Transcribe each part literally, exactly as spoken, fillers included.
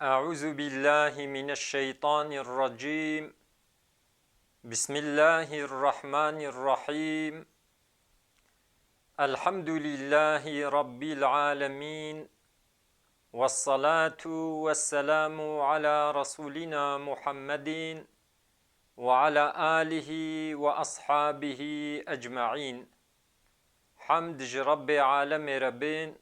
أعوذ بالله من الشيطان الرجيم. بسم الله الرحمن الرحيم. الحمد لله رب العالمين. والصلاة والسلام على رسولنا محمد وعلى آله وأصحابه أجمعين. Hemd ji Rebbê alemê re bên.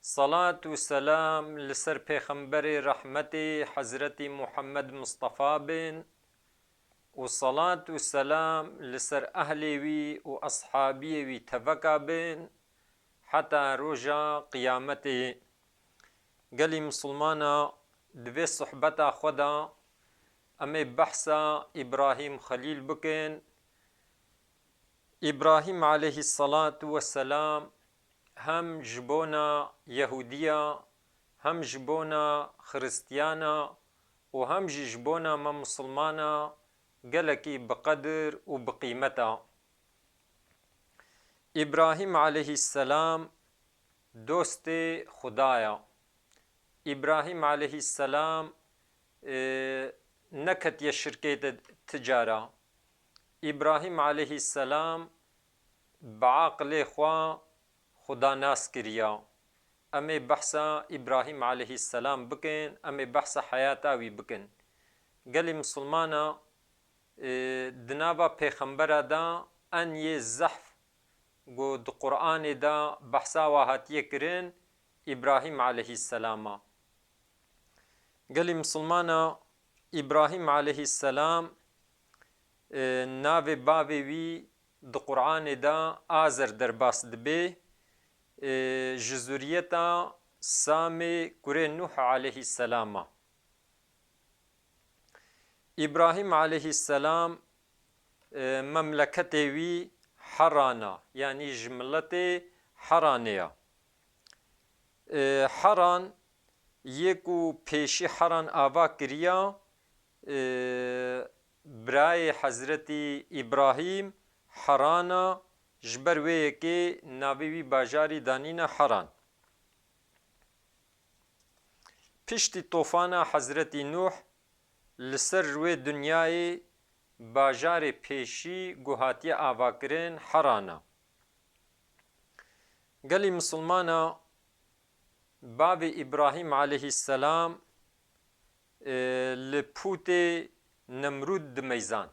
Salat û selam li ser Pêxemberê rehmetê Hezretî Muhammed Mustafa bên û salat û selam li ser ehlê wî û eshabiyê wî teveka bên heta roja qiyametê. Gelî misilmana, di vê sohbeta xwe de em ê behsa Îbrahîm Xelîl bikin. Îbrahîm aleyhisselatu vesselam hem ji bona Yehûdiya, hem ji bona Xiristiyana û hem jî ji bona me misilmana gelekî bi qedir û bi qîmet e. Îbrahîm aleyhisselam dostê Xuda ya. Îbrahîm aleyhisselam, e, neketiye şirkê de ti cara. Îbrahîm aleyhisselam bi aqilê xwe Xuda nas kiriya. Em ê behsa Îbrahîm aleyhisselam bikin, em ê behsa heyata wî bikin. Gelî misilmana, e, di nava pêxembera de en yê zehf ku di Qur'anê de behsa wa hatiye kirin, Îbrahîm aleyhisselam a. Gelî misilmana, Îbrahîm aleyhisselam, e, navê bavê wî di Qur'anê de Azer derbas dibe, e, ji zuriyeta Samê kurê Nuh aleyhisselam a. Îbrahîm aleyhisselam, e, memleketê wî Heran a, yanî ji miletê Heranê ya. E, Heran, yê ku pêşî Heran ava kiriya, e, birayê Hezretî Îbrahîm Heran a, ji ber wê yekê navê wî bajarî danîne Heran. Piştî tofana Hezretî Nuh, li ser rûyê dinyayê bajarê pêşî ku hatiye avakirin Heran a. Gelî misilmana, bavê Îbrahîm aleyhisselam, e, li pûtê Nemrûd dimeyzand.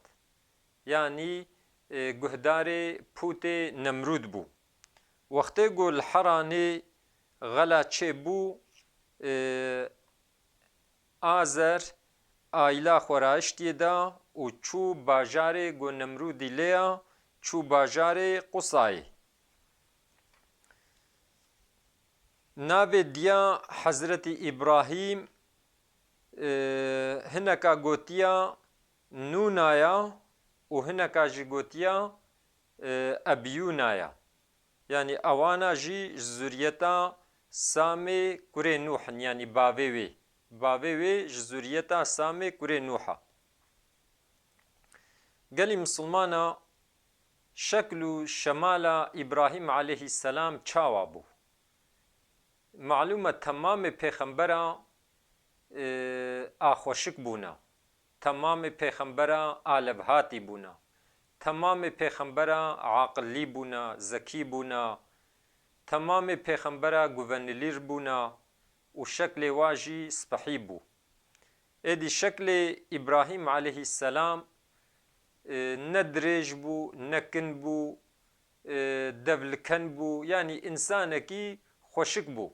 Yanî, e, guhdarê pûtê Nemrûd bû. Wextê ku li Heranê xela çêbû, e, Azer aîla xwe rahiştiye da û çû bajarê ku Nemrûdî lê ya, çû bajarê Qusayê. Navê diya Hezretî Îbrahîm, e, hineka gotiya Nûna ya û hineka jî gotiya, e, Ebyûna ya. Yanî ewana jî ji zuriyeta Samê kurê Nûh in, yanî bavê wê. Bavê wê ji zuriyeta Samê kurê Nûh a. Gelî misilmana, şekl û şemala Îbrahîm aleyhisselam çawa bû? Malûm e, temamê pêxembera, e, a xweşik bûna. Temamê pêxembera a levhatî bûna. Temamê pêxembera aqillî bûna, zekî bûna. Temamê pêxembera guvenilîr bûna û şeklê wa jî spehî bû. Êdî şeklê Îbrahîm aleyhisselam, e, ne dirêj bû, ne kin bû, e, devliken bû, yanî însanekî xweşik bû.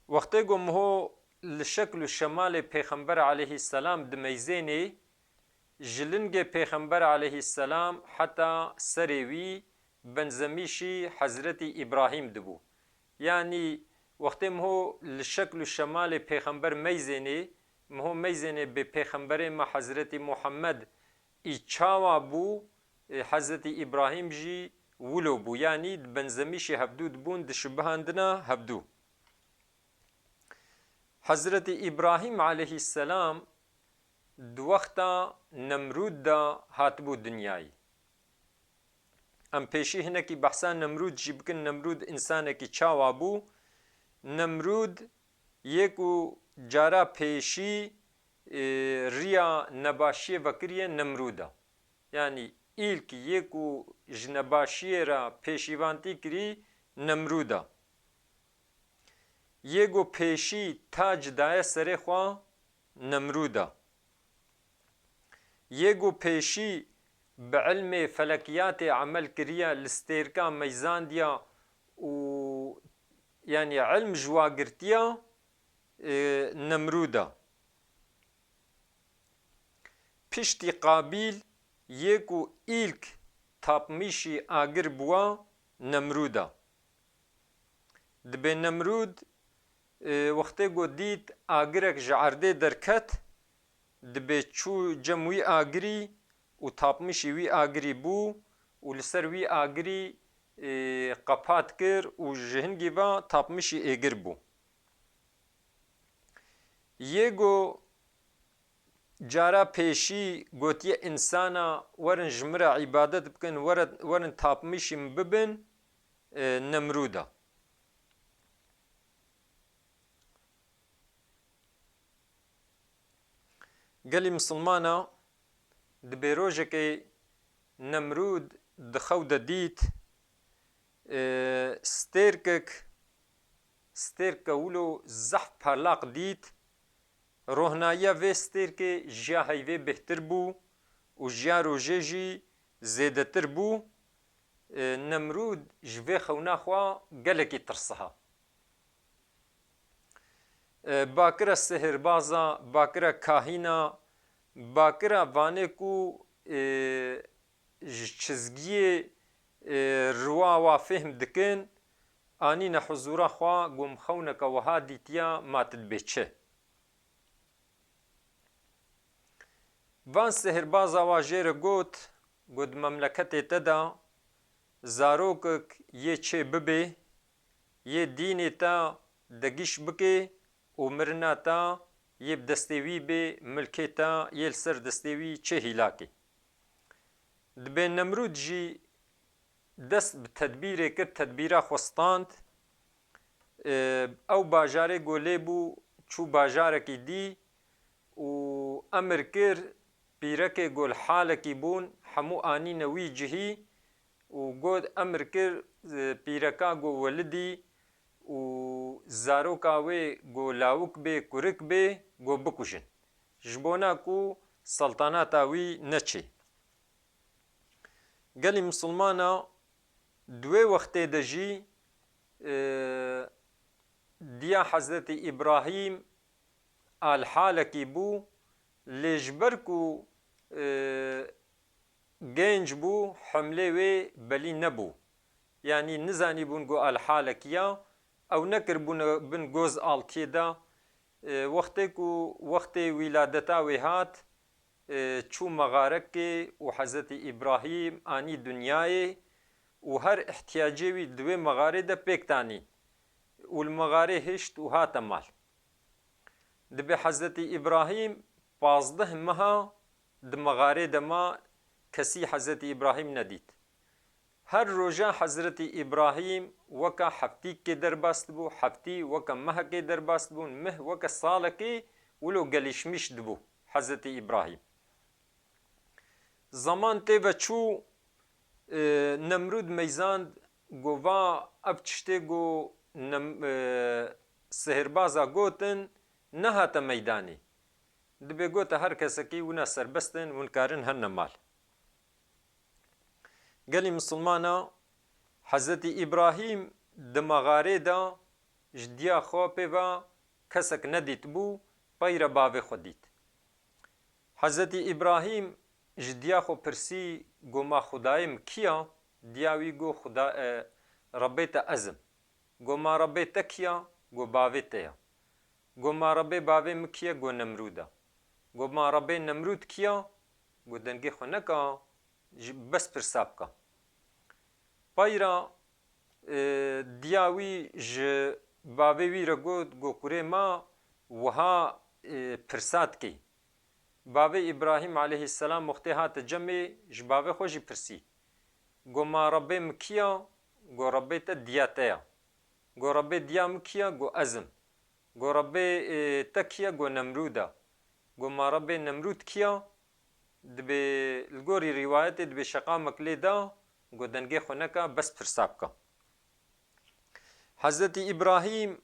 Wextê ku miho li şekl û şemalê Pêxember aleyhisselam dimeyzênê, ji lingê Pêxember aleyhisselam heta serê wî benzemîşî Hezretî Îbrahîm dibû. Yanî wextê miho li şekl û şemalê Pêxember meyzênê, miho meyzênê bi Pêxemberê me Hezretî Muhammed î çawa bû, e, Hezretî Îbrahîm jî wilo bû. Yanî di benzemîşê hevdû dibûn, dişibihandina hevdû. Hezretî Îbrahîm aleyhisselam di wexta Nemrûd de hatibû dinyayê. Em pêşî hinekî behsa Nemrûd jî bikin. Nemrûd însanekî çawa bû? Nemrûd Yê ku cara pêşî, e, riya nebaşiyê vekiriye Nemrûd e. Yanî îlk yê ku ji nebaşiyê re pêşîvantî kirî Nemrûd e. Yê ku pêşî tac daye serê xwe Nemrûd e. Yê ku pêşî bi ilmê felekiyatê emel kiriye, li stêrka meyzandiya û, yanî, ilm ji wa girtiya, e, Nemrûd e. Piştî Qabîl yê ku îlk tapmîşî agir bûwa Nemrûd e. Dibê Nemrûd, e, wextê ku dît agirek ji erdê derket, dibê çû cem wî agirî û tapmîşî wî agirî bû û li ser wî agirî, e, qepat kir û ji hingî ve tapmîşî êgir bû. Yê ku cara pêşî gotiye însana, werin ji min re îbadet bikin, were-, werin tapmîşî min bibin, e, Nemrûd e. Gelî misilmana dibê rojekê Nemrûd di xew de dît, e, stêrkek, stêrke wilo zehf parlaq dît. Rohnayiya vê stêrkê ji ya heyvê bêhtir bû û ji ya rojê jî zêdetir bû. E, Nemrûd ji vê xewna xwe gelekî tirsiha. E, bakira sihirbaza, bakira kahîna, bakira vanê ku, e, ji çizgiyê, e, riwa wa fêhm dikin, anîne huzûra xwe, got, min xewneke wiha dîtiya, ma tu dibê çi? Van sihirbaza wa jê re got, got, di memleketê te de zarokek yê çê bibê, yê dînê te degîş bike û mirina te yê bi destê wî bê, milkê te yê li ser destê wî çê hîlakê. Dibê Nemrûd jî dest bi tedbîrê kir, tedbîra xwe stand. Ew bajarê ku lê bû, çû bajarekî dî û emir kir, pîrekê ku li halekî bûn, hemû anîne wî cihî û got, emir kir, e, pîreka ku welidî û zaroka wê ku lawik bê, kurik bê, ku bikujin. Ji bona ku seltanata wî neçê. Gelî misilmana di wê wextê de jî, e, diya Hezretî Îbrahîm a li halekî bû, lê ji ber ku, e, genc bû, hemlê wê belî nebû. Yanî nizanîbûn ku a li halekî ya, ew nekiribûne bin goz altiyê de. E, wextê ku wextê wîladeta wê hat, e, çû mexarekê û Hezretî Îbrahîm anî dinyayê û her ihtiyacê wî di wê mexarê de pêk tanî û li mexarê hişt û hate mal. Dibê Hezretî Îbrahîm pazdeh meha di mexarê de ma, kesî Hezretî Îbrahîm nedît. Her roja Hezretî Îbrahîm weke heftîkê derbas dibû, heftî weke mehekê derbas dibûn, meh weke salekê wilo gelişmiş dibû Hezretî Îbrahîm. Zaman tê ve çû, e, Nemrûd meyzand, got, va ev tiştê ku Nem-, e, sihirbaza gotin, nehate meydanê. Dibê gote her kesekî wina serbest in, win karin herne mal. Gelî misilmana, Hezretî Îbrahîm di mexarê de ji diya xwe pê ve kesek nedîtibû, peyre bavê xwe dît. Hezretî Îbrahîm ji diya xwe pirsî, got, ma Xwedayê min kî ya? Diya wî got, Xuda, e, Rebbê te ez im. Got, ma Rebbê te kî ya? Got, bavê te ya. Got, ma Rebbê bavê min kî ye? Got, Nemrûd e. Got, ma Rebbê Nemrûd kî ya? Got, dengê xwe neka, ji bes pirsa bika. Peyra, e, diya wî ji bavê wî re got, got, kurê ma wiha, e, pirsa dikî. Bavê Îbrahîm aleyhisselam wextê hate cemê, ji bavê xwe jî pirsî. Got, ma Rebbê min kî ya? Got, Rebbê te diya te ya. Got, Rebbê diya min kî ya? Got, ez im. Go Rebbê, e, te kî ye? Go Nemrûd e. Go ma Rebbê Nemrûd kî ye? Dibê li gorî rîwayetê dibê şeqamek lê da, go dengê xwe neka, bes pirsa bike. Hezretî Îbrahîm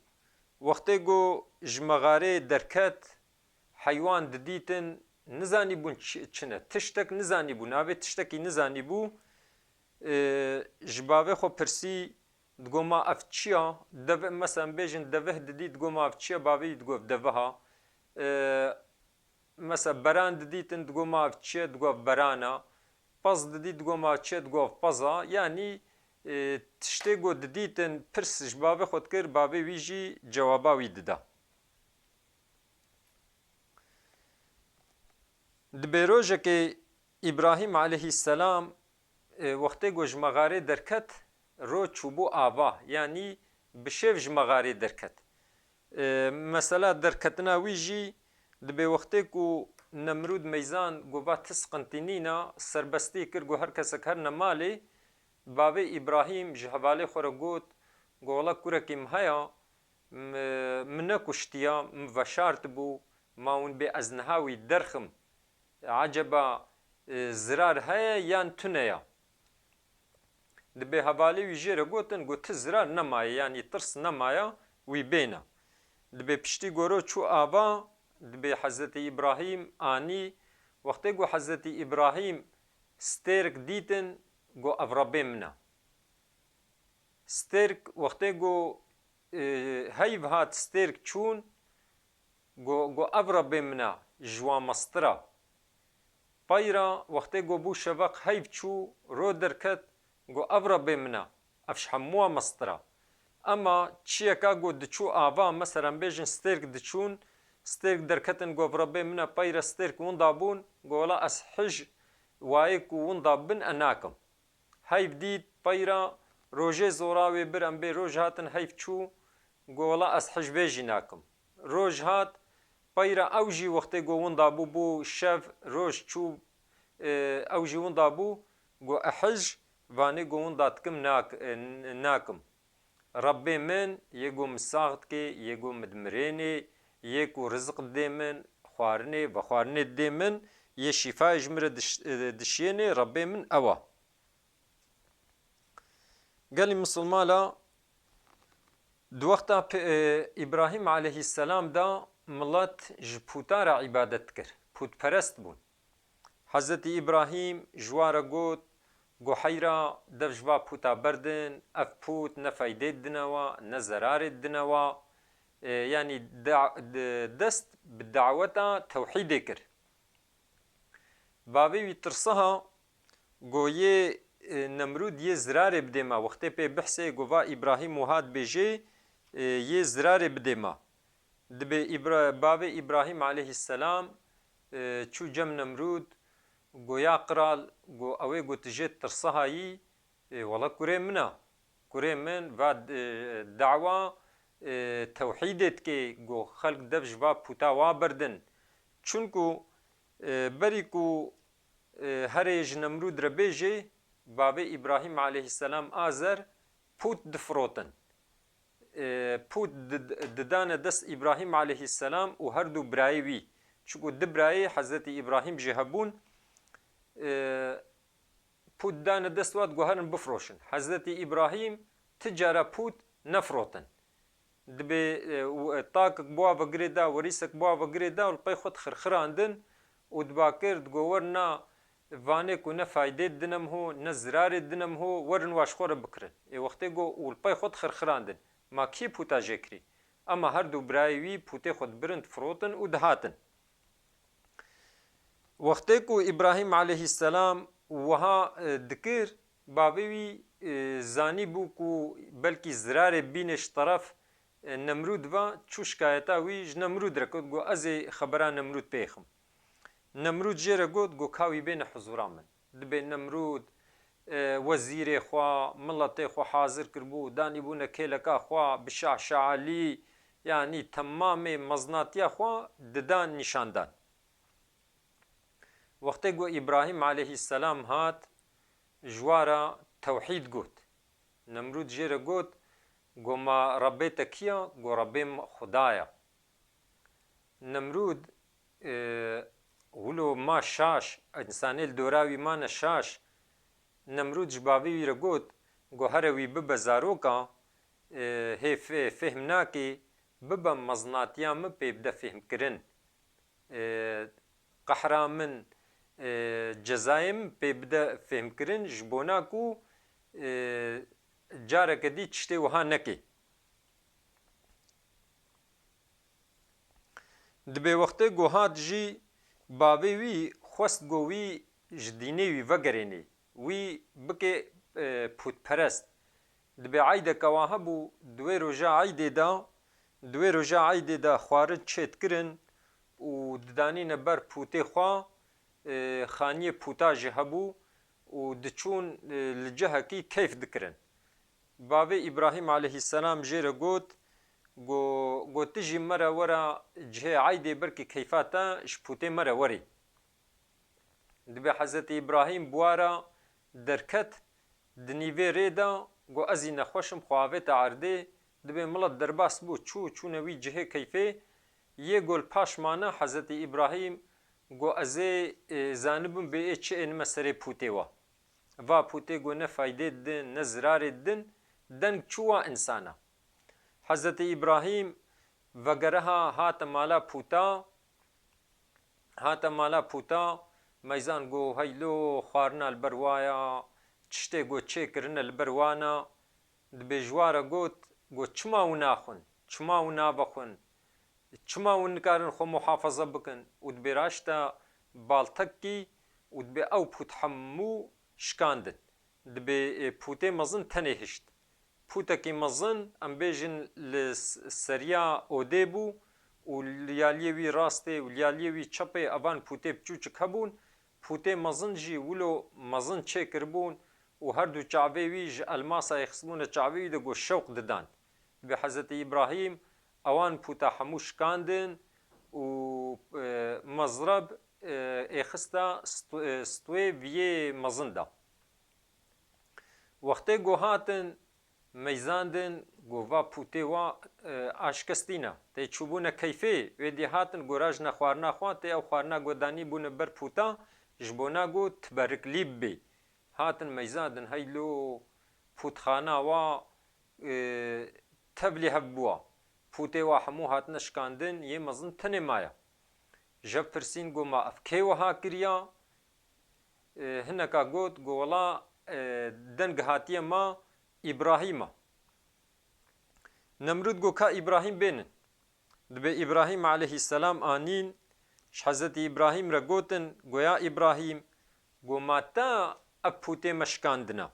wextê go ji mexarê derket, heywan didîtin, nizanîbûn çi, çi ne. Tiştek nizanîbû, navê tiştekî nizanîbû. E, ji bavê xwe pirsî, digo ma ev çi ya? Dev-, mesela bêjin devih didî, digo ma ev çi ya? Bavê wî digo ev deviha. E, mesela beran didîtin, digo ma ev çi ye? Digo ev berana. Pez didî, digo ma ev çi ye? Digo ev peza. Yanî, e, tiştê go didîtin, pirs ji bavê xwe dikir, bavê wî jî cewaba wî dida. Dibê rojekê Îbrahîm aleyhîsselam, e, wextê ku ji mexarê derket, roj çûbû ava, yanî bi şev ji mexarê derket. E, mesela derketina wî jî dibê wextê ku Nemrûd meyzan ku va ti siqintî nîna, serbestî kir, ku her kesek herine malê, bavê Îbrahîm ji hevalê xwe re got, ku wela kurekî min heye, m-, min nekuştiya, min veşartibû, ma hûn bê ez niha wî derxim. Eceba, e, zirar heye yan tune ya? Dibê hevalê wî jê re gotin, got, ti zirar nemaye, yanî tirs nemaye, wî bêne. Dibê piştî ku roj çû ava, dibê Hezretî Îbrahîm anî, wextê ku Hezretî Îbrahîm stêrk dîtin, got, ev Rebbê min e. Stêrk wextê ku, e, heyv hat, stêrk çûn, got, got, ev Rebbê min e, ji wan mestir e. Peyra wextê ku bû şeveq, heyv çû, roj derket, got, ev Rebbê min e, ev ji hemû wan mestir e. Ema çiyeka ku diçû ava, mesela bêjin stêrk diçûn, stêrk derketin, got, ev Rebbê min e, peyra stêrk winda bûn, got, wela ez hij wayê ku winda bin e nakim. Heyv dît, peyra rojê zora wê bir, em bê roj hatin, heyv çû, got, wela ez hij vê jî nakim. Roj hat, peyra ew jî wextê got winda bû, bû şev, roj çû, e, ew jî winda bû, got, e hij, vanê got winda dikim nak-, e, n-, nakim. Rebbê min yê got min sax dikê, yê got min dimirênê, yê ku riziq didê min, xwarinê, vexwarinê didê min, yê şîfayê ji min re diş-, e, dişiyênê, Rebbê min ew e. Gelî misilmana, di wexta pe-, e, Îbrahîm aleyhîsselam de milet ji pûta re îbadet dikir. Pûtperest bûn. Hezretî Îbrahîm ji wan re got, got, heyra dev ji va pûta berdin, ev pût ne feydê didine wa, ne zerarê didine wa. E, yanî da-, de-, dest bi daweta tewhîdê kir. Bavê wî tirsiha, got, yê, e, Nemrûd yê zirarê bidê me. Wextê pê bihsê, got, va Îbrahîm wiha dibêjê, e, yê zirarê bidê me. Dibê Îbra-, bavê Îbrahîm aleyhîsselam, e, çû cem Nemrûd, got, ya qral, got, ew ê got tu jê tirsiha yî, e, wela kurê min e. Kurê min va, e, dawa, e, tewhîdê dike, got, xelk dev ji va pûta wa berdin. Çunku, e, berî ku, e, herê ji Nemrûd re bêjê, bavê Îbrahîm aleyhîsselam Azer pût difirotin. E, pût di-, didane dest Îbrahîm aleyhîsselam û her du birayê wî. Çunku du birayê Hezretî Îbrahîm jî hebûn. E, pût dane dest wa, digot herin bifiroşin. Hezretî Îbrahîm ti cara pût nefirotin. Dibê, e, û, e, takek bi wa ve girê da, werîsek bi wa ve girê da û li pey xwe dixirxirandin û diba kir, digot, werin na vanê ku ne faydê didine min ho, ne zirarê didine min ho, werin wa ji xwe re bikirin. Ê wextê got û li pey xwe dixirxirandin, ma kî pûta jê kirî? Ema her du birayê wî pûtê xwe dibirin, difirotin û dihatin. Wextê ku Îbrahîm aleyhîsselam wiha, e, dikir, bavê wî, e, zanîbû ku belkî zirarê bînê ji teref, e, Nemrûd ve, çû şikayeta wî ji Nemrûd re kir, got, ez ê xebera Nemrûd pêxim. Nemrûd jê re got, got, ka wî bêne huzûra min. Dibê Nemrûd, e, wezîrê xwe, miletê xwe hazir kiribû, danîbûne kêleka xwe, bi şaşealî, yanî temamê meznatiya xwe didan nîşandan. Wextê ku Îbrahîm aleyhîsselam hat, ji wa re tewhîd got. Nemrûd jê re got, got, ma Rebbê te kî ya? Got, Rebbê me Xuda ya. Nemrûd, e, wilo ma şaş, însanê li dora wî mane şaş. Nemrûd ji bavê wî re got, got, here wî bibe zaroka, e, hê fê-, fêhm nakê, bibe mezinatiya min pê bide fêhmkirin. E, qehra min, e, cezayê min pê bide fêhmkirin, ji bona ku, e, careke dî tiştê wiha nekê. Dibê wextê ku hat jî bavê wî xwest ku wî ji dînê wî vegerênê, wî bike, e, pûtperest. Dibê eydeke wa hebû, di wê roja eydê de, di wê roja eydê de xwarin çêdikirin û didanîne ber pûtê xwe, e, xaniyê pûta jî hebû û diçûn, e, li cihekî keyf dikirin. Bavê Îbrahîm aleyhisselam jê re got, go, got, tu jî mere were cihê eydê, belkî keyfa te ji pûtê mere werê. Dibê Hezretî Îbrahîm bi wa re derket, di nîvê rê de, got, ez jî nexweş im, xwe avête erdê. Dibê milet derbas bû, çû, çûne wî cihê keyfê. Yê ku li paş mane, Hezretî Îbrahîm got, ez ê, e, zanibim bê ê çi ênime serê pûtê we. Va pûtê got, ne faydê didin, ne zirarê didin, deng çû wa însana. Hezretî Îbrahîm vegeriha hate mala pûta, hate mala pûta, meyzan got, heylo, xwarina li ber wa ya, tiştê got çêkirine li ber wan a. Dibê ji wa re got, got, çima hûn naxwin, çima hûn navexwin, çima hûn nikarin xwe muhafaza bikin? Û dibê raşte baltekî û dibê ew pût hemû şikandin. Dibê, e, pûtê mezin tenê hişt. Pûtekî mezin, em bêjin li s-, seriya odê bû û li yaliyê wî rastê û li yaliyê wî çepê evan pûtê biçûçik hebûn. Pûtê mezin jî wilo mezin çêkiribûn û her du çavê wî ji elmasa yê xistibûne çavê wî de got şewq didan. Dibê Hezretî Îbrahîm ewan pûta hemû şikandin û, e, mezreb, e, êxista stu-, e, stûyê viyê mezin de. Wextê ku hatin meyzandin, got, va pûtê wa, e, aşkestî ne. Tê çûbûne keyfê, wê dî hatin, got, rajine xwarina xwe, tê ew xwarina ku danî bûne ber pûta, ji bona ku tiberiklî bibê. Hatin meyzandin, heylo pûtxana wa, e, tevlî hev bûa. Pûtê wa hemû hatine şikandin, yê mezin tenê maye. Ji hev pirsîn, got, ma ev kê wiha kiriya? E, hineka got, got, wela, e, deng hatiye ma Îbrahîm a. Nemrûd got, ka Îbrahîm bênin. Dibê Îbrahîm aleyhisselam anîn, ji Hezretî Îbrahîm re gotin, got, ya Îbrahîm, got, ma te ev pûtê me şikandina?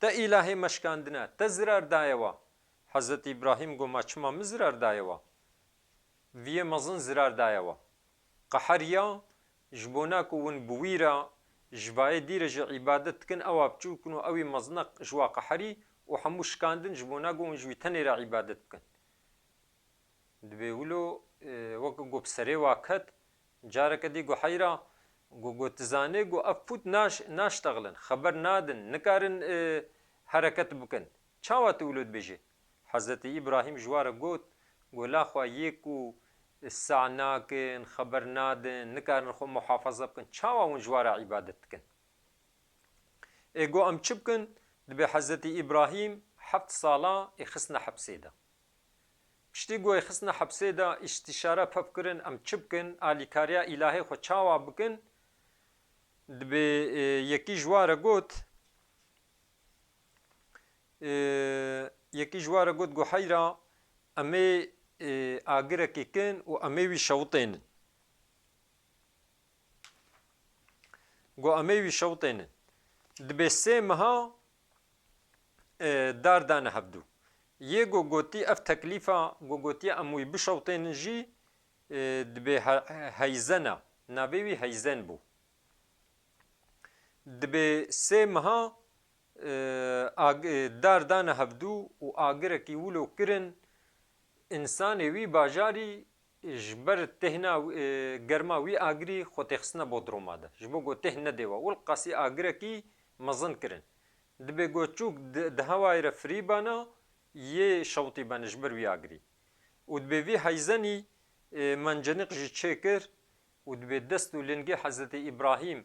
Te îlahê me şikandine, te zirar daye wa. Hezretî Îbrahîm got, ma çima min zirar daye wa? Viyê mezin zirar daye wa. Qeheriya, ji bona ku hûn bi wî re ji vayê dî re jî îbadet dikin, ewa biçûk in û ewî mezine ji wa qeherî û hemû şikandin ji bona ku hûn ji wî tenê re îbadet bikin. Dibê wilo, e, weke ku bi serê wa ket, careke dî got, heyra, got, got, tu zanê, got, ev pût naş-, naştexilin, xeber nadin, nikarin, e, hereket bikin. Çawa tu wilo dibêjî? Hezretî Îbrahîm ji wa re got, got, la xwe yê ku sah nakin, xeber nadin, nikarin xwe muhafaza bikin, çawa hûn ji wa re îbadet dikin? Ê got, em çi bikin? Dibê Hezretî Îbrahîm heft sala ê xistine hepsê de. Piştî ku ê xistine hepsê de, îstîşare pevkirin, em çi bikin, alîkariya îlahê xwe çawa bikin? Dibê, e, yekî ji wa re got, e, yekî ji wa re got, got, heyra, em ê, e, agirekê kin û em ê wî şewitênin. Got, em ê wî şewtênin. Dibê sê meha, e, dar dane hevdû. Yê go gotî ev teklîfa, go gotiye em wî bişewtênin jî, e, dibê he-, heyzen e. Navê wî Heyzen bû. Dibê sê meha, e, ag-, e, dar dane hevdû û agirekî wilo kirin, însanê wî bajarî ji ber têhna, e, germa wî agirî xwe têxistine bodroma de. Ji bo ku têh nedê we. Wilqasî agirekî mezin kirin. Dibê ku çûk di, di hewayê re firî bana, yê şewtî bene ji ber wî agirî. Û dibê vî heyzenî e, mencenîq jî çêkir û dibê dest û lingê Hezretî Îbrahîm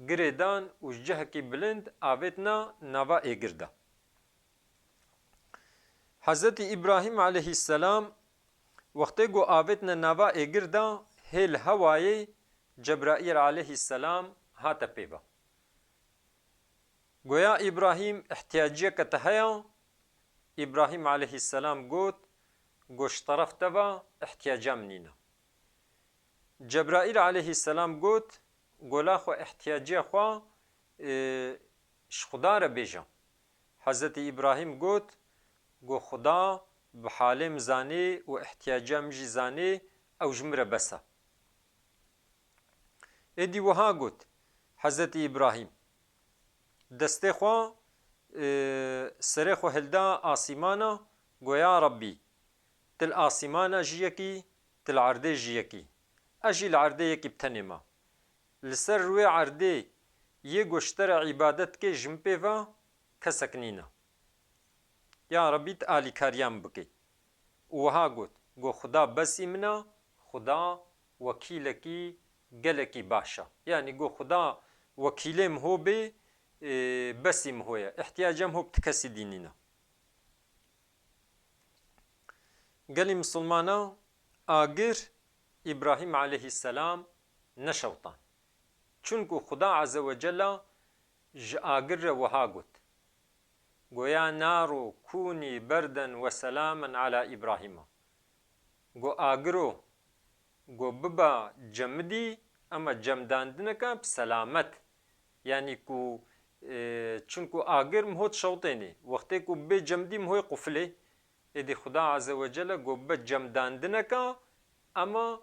girê dan û ji cihekî bilind avêtina nava êgir de. Hezretî Îbrahîm aleyhisselam wextê ku avêtine nava êgir de, hê li hewayê Cebraîl aleyhisselam hate pê ve. Goya Îbrahîm, ihtiyaciyeke te heye? Îbrahîm aleyhisselam got, Go ji teref te ve ihtiyaca min nîne. Cebraîl aleyhisselam got, Go la xwe ihtiyaciya xwe, e, ji Xuda re bêje. Hezretî Îbrahîm got, Go Xuda bi halê min zanê û ihtiyaciya min jî zanê, ew ji min re bes e. Êdî wiha got Hezretî Îbrahîm, destê xwe, e, serê xwe hilda asîmana, go, Ya Rabbî, tu li asîmana jî yekî, tu li erdê jî yekî. Ez jî li erdê yekî bi tenê me. Li ser rûyê erdê yê ku ji te re îbadet dike ji min pê ve kesek nîne. Ya Rebî, tu alîkariya min bikî. Û wiha got, Go Xuda besî min e, Xuda wekîlekî gelekî baş e. Yanî go Xuda wekîlê min ho bê, e, besî min ho ye. Îhtiyaca min ho bi ti kesî dî nîne. Gelî misilmana, agir Îbrahîm aleyhisselam neşewtan. Çunku Xuda Azze ve Cella ji agir re wiha got, Go ya naro kûnî berden ve selamen ala Îbrahîma. Go agiro, go biba cemidî, ema cemdandineke bi selamet. Yanî ku, e, çunku agir min ho dişewtênê. Wextê ku bê cemidî min ho yê qufilê, êdî Xuda Azze ve Celle go bibe cemdandineke, ema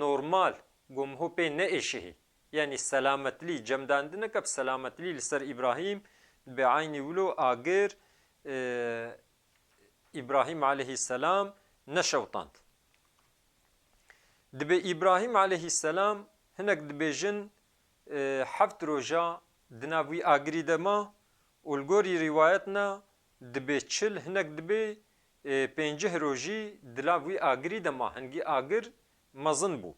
normal, go min ho pê neêşihê. Yanî selametlî, cemdandineke bi selametlî li ser Îbrahîm, dibê eynî wilo agir, e, Îbrahîm aleyhisselam neşewtand. Dibê Îbrahîm aleyhisselam, hinek dibêjin, e, heft roja di nav wî agirî de ma û li gorî rîwayetna dibê çil, hinek dibê, e, pêncih rojî di lav wî agirî de ma, hingî agir mezin bû.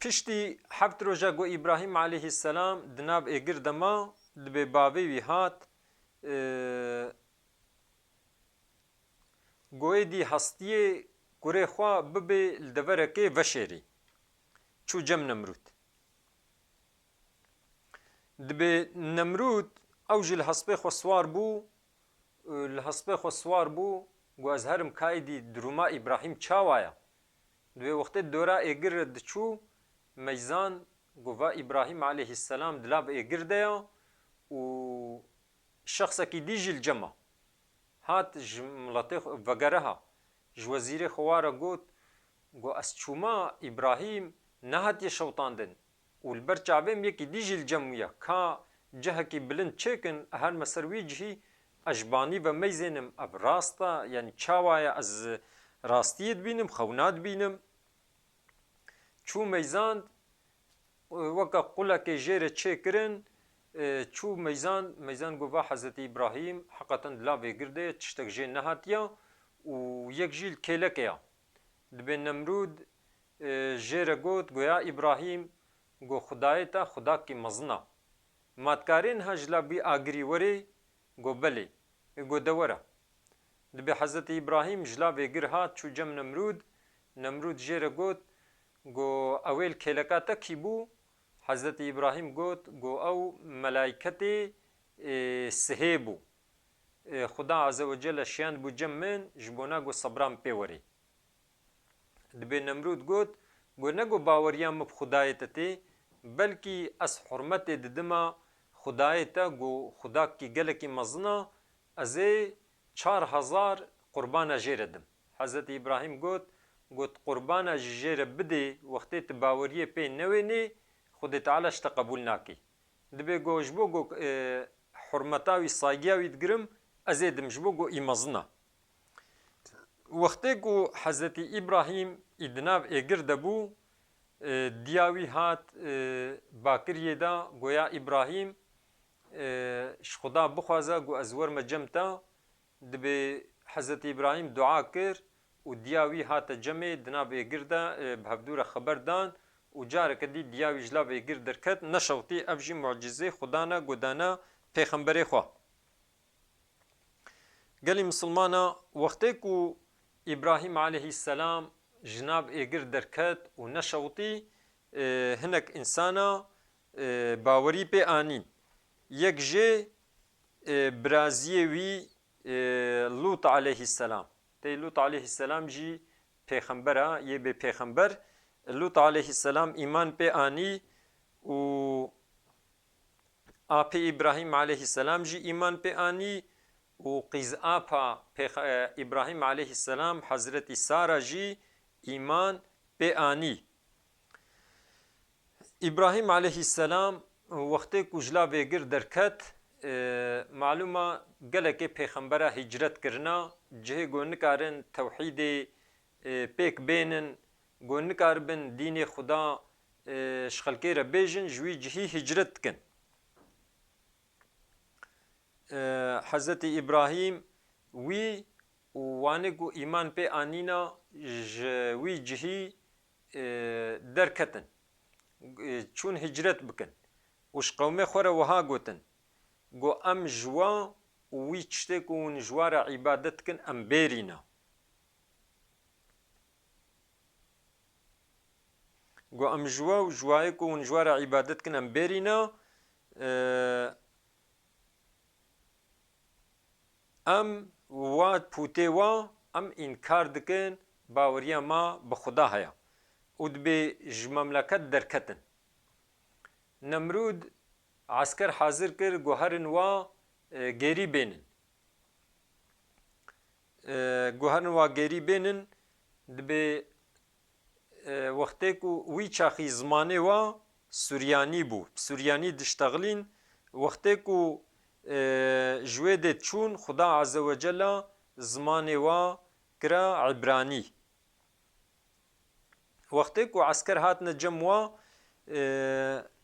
Piştî heft roja ku Îbrahîm aleyhisselam di nav êgir de ma, dibê bavê wî hat, e, Goyê dî hestiyê kurê xwe bibê li deverekê veşêrî. Çû cem Nemrûd. Dibê Nemrûd ew jî li hespê xwe siwar bû, li hespê xwe siwar bû, got, Ez herim ka êdî dirûma Îbrahîm çawa ye? Dibê wextê dora êgir re diçû, meyzand, got, Va Îbrahîm aleyhisselam di lav êgir de ye û şexsekî dî jî li cem e. Hat ji miletê xwe vegere ha, ji wezîrê xwe wa re got, got, Ez çûma, Îbrahîm nehatiye şewtandin û li ber çavê min yekî dî jî li cem wî ye. Ka cihekî bilind çêkin, herme ser wî cihî, ez ji banî ve meyzênim, ev rast e, yanî çawa ye, ez rastiyê dibînim, xewna dibînim. Çû meyzand, weke qulekê jê re çêkirin, e, çû meyzand, meyzand got, Va Hezretî Îbrahîm heqeten di lavê gir de ye, tiştek jê nehatiye û yek jî li kêlekê ye. Dibê Nemrûd, e, jê re got, Go ya Îbrahîm, go Xudayê te Xudakî mezin e. Ma dikarê niha ji lav wî agirî werê? Go, Belê. Ê go de were. Dibê Hezretî Îbrahîm ji lavê gir hat, çû cem Nemrûd. Nemrûd jê re got, Go, ewê li kêleka te kî bû? Hezretî Îbrahîm got, Go, ew melayketê, ê, sihê bû. Ê, Xuda Azze ve Celle şiyandibû cem min, ji bona go sebra min pê werê. Dibê Nemrûd got, Go ne go baweriya min bi Xudayê te tê, belkî ez hurmetê didima Xudayê te, go Xudakî gelekî mezin a, ez ê çar hezar qurbana jê re dim. Hezretî Îbrahîm got, Got, Qurbana jî jê re bidê, wextê tu baweriyê pê newênê, Xwedê Teala ji te qebûl nake. Dibê go ji bo go, e, hurmeta wî, saygiya wî digirim, ez ê dim ji bo go î mezin a. Wextê ku Hezretî Îbrahîm î di nav êgir de bû, e, diya wî hat, e, bakiriyê da, goya Îbrahîm, e, ji Xuda bixwaze ku ez werme cem te. Dibê Hezretî Îbrahîm dua kir û diya wî hate cemê, di nav êgir de, e, bi hevdû re xeber dan û careke dî diya wî ji lav êgir derket, neşewtî, ev jî mucizê Xudan e, godana pêxemberê xwe. Gelî misilmana, wextê ku Îbrahîm aleyhisselam ji nav êgir derket û neşewtî, e, hinek însana, e, bawerî pê anîn. Yek jê, e, biraziyê wî, e, Lût aleyhisselam. Tê Lût aleyhisselam jî pêxember a, yê bê pêxember. Lût aleyhisselam îman pê anî û apê Îbrahîm aleyhisselam jî îman pê anî û qîzapa pêx-, e, Îbrahîm aleyhisselam, Hezretî Sara jî îman pê anî. Îbrahîm aleyhisselam wextê ku ji lav êgir derket, e, malûm a gelekê pêxembera hicret kirina, cihê ku nikarin tewhîdê, e, pêk bênin, ku nikaribin dînê Xuda, e, ji xelkê re bêjin, ji wî cihî hicret dikin. E, Hezretî Îbrahîm wî û wanê ku îman pê anîna ji wî cihî, e, derketin. E, çûn hicret bikin. Û ji qewmê xwe re wiha gotin, ku em ji we û wî tiştê ku hûn ji we re îbadet dikin, em bêrîne. Got, em ji we û ji wayê ku hûn ji we re îbadet dikin, em bêrîne, e, em wa pûtê wa, em înkar dikin, baweriya ma bi Xuda heye. Û dibê ji memleket derketin. Nemrûd esker hazir kir, got, herin wa, e, gêrî bênin. E, guherin wa gêrî bênin, dibê, e, wextê ku wî çaxî zimanê wa Suryanî bû, bi Suryanî diştexilîn, wextê ku, e, ji wê dê çûn, Xuda Azze ve Cella zimanê wa kira Îbranî. Wextê ku esker hatine cem wa, e,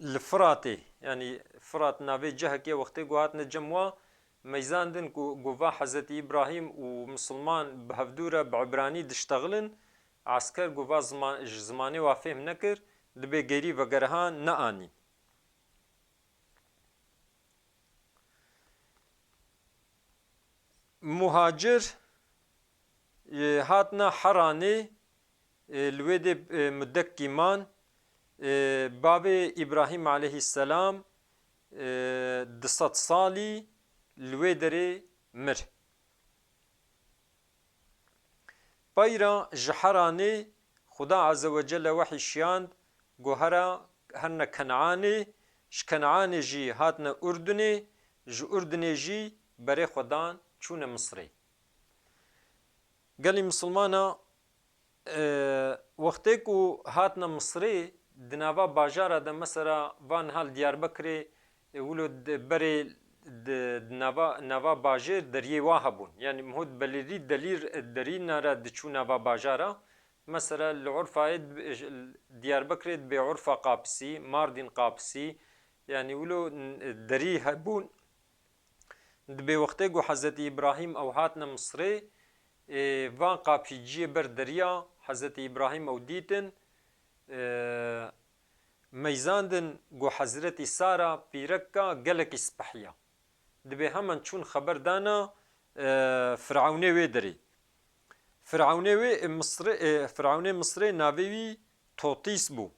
li Firatê, yanî Firat navê cihekê, wextê ku hatine cem wa, meyzandin ku, ku va Hezretî Îbrahîm û misilman bi hevdû re bi Îbranî diştexilin, esker ku va ziman-, ji zimanê wa fêhm nekir, dibê gêrî vegeriha neanîn. Muhacir, e, hatine Heranê, e, li wê dê, e, mudekî man, e, bavê Îbrahîm aleyhisselam, e, du sed salî li wê derê mir. Peyra ji Heranê Xuda Azze ve Celle wehî şiyand, got, here, herine Ken'anê, ji Ken'anê jî hatine Urdunê, ji Urdunê jî berê xwe dan çûne Misirê. Gelî misilmana, e, wextê ku hatine Misirê, di nava bajara de, mesela, van hal Diyarbekirê, e, wilo di berê di, di nava, nava bajêr deriyê wa hebûn. Yanî miho di belirî delîr, derî nere diçû nava bajara. Mesela li Urfayê di, Diyarbekirê dibê Urfa Qapisî, Mardîn Qapisî. Yanî wilo n-, derî hebûn. Dibê wextê ku Hezretî Îbrahîm ew hatine Misirê, ê, van qapîciyê ber deriya Hezretî Îbrahîm ew dîtin, ê, meyzandin ku Hezretî Sara pîreka gelekî sipehiya. Dibê hemen çûn xeber dana, e, Firewnê wê derê. Firewnê wê, e, Misirê, e, Firewnê Misirê navê wî Totîs bû.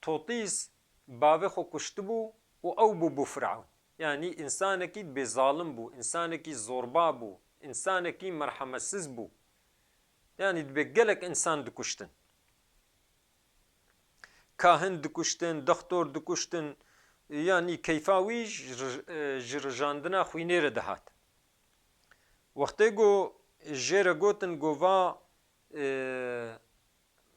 Totîs bavê xwe kuştibû û ew bûbû Firewn. Yanî însanekî dibê zalim bû, însanekî zorba bû, însanekî merhemetsiz bû. Yanî dibê gelek însan dikuştin. Kahin dikuştin, dextor dikuştin, yanî keyfa wî ji, ji rijandina xwînê re dihat. Wextê ku jê re gotin ku va, e,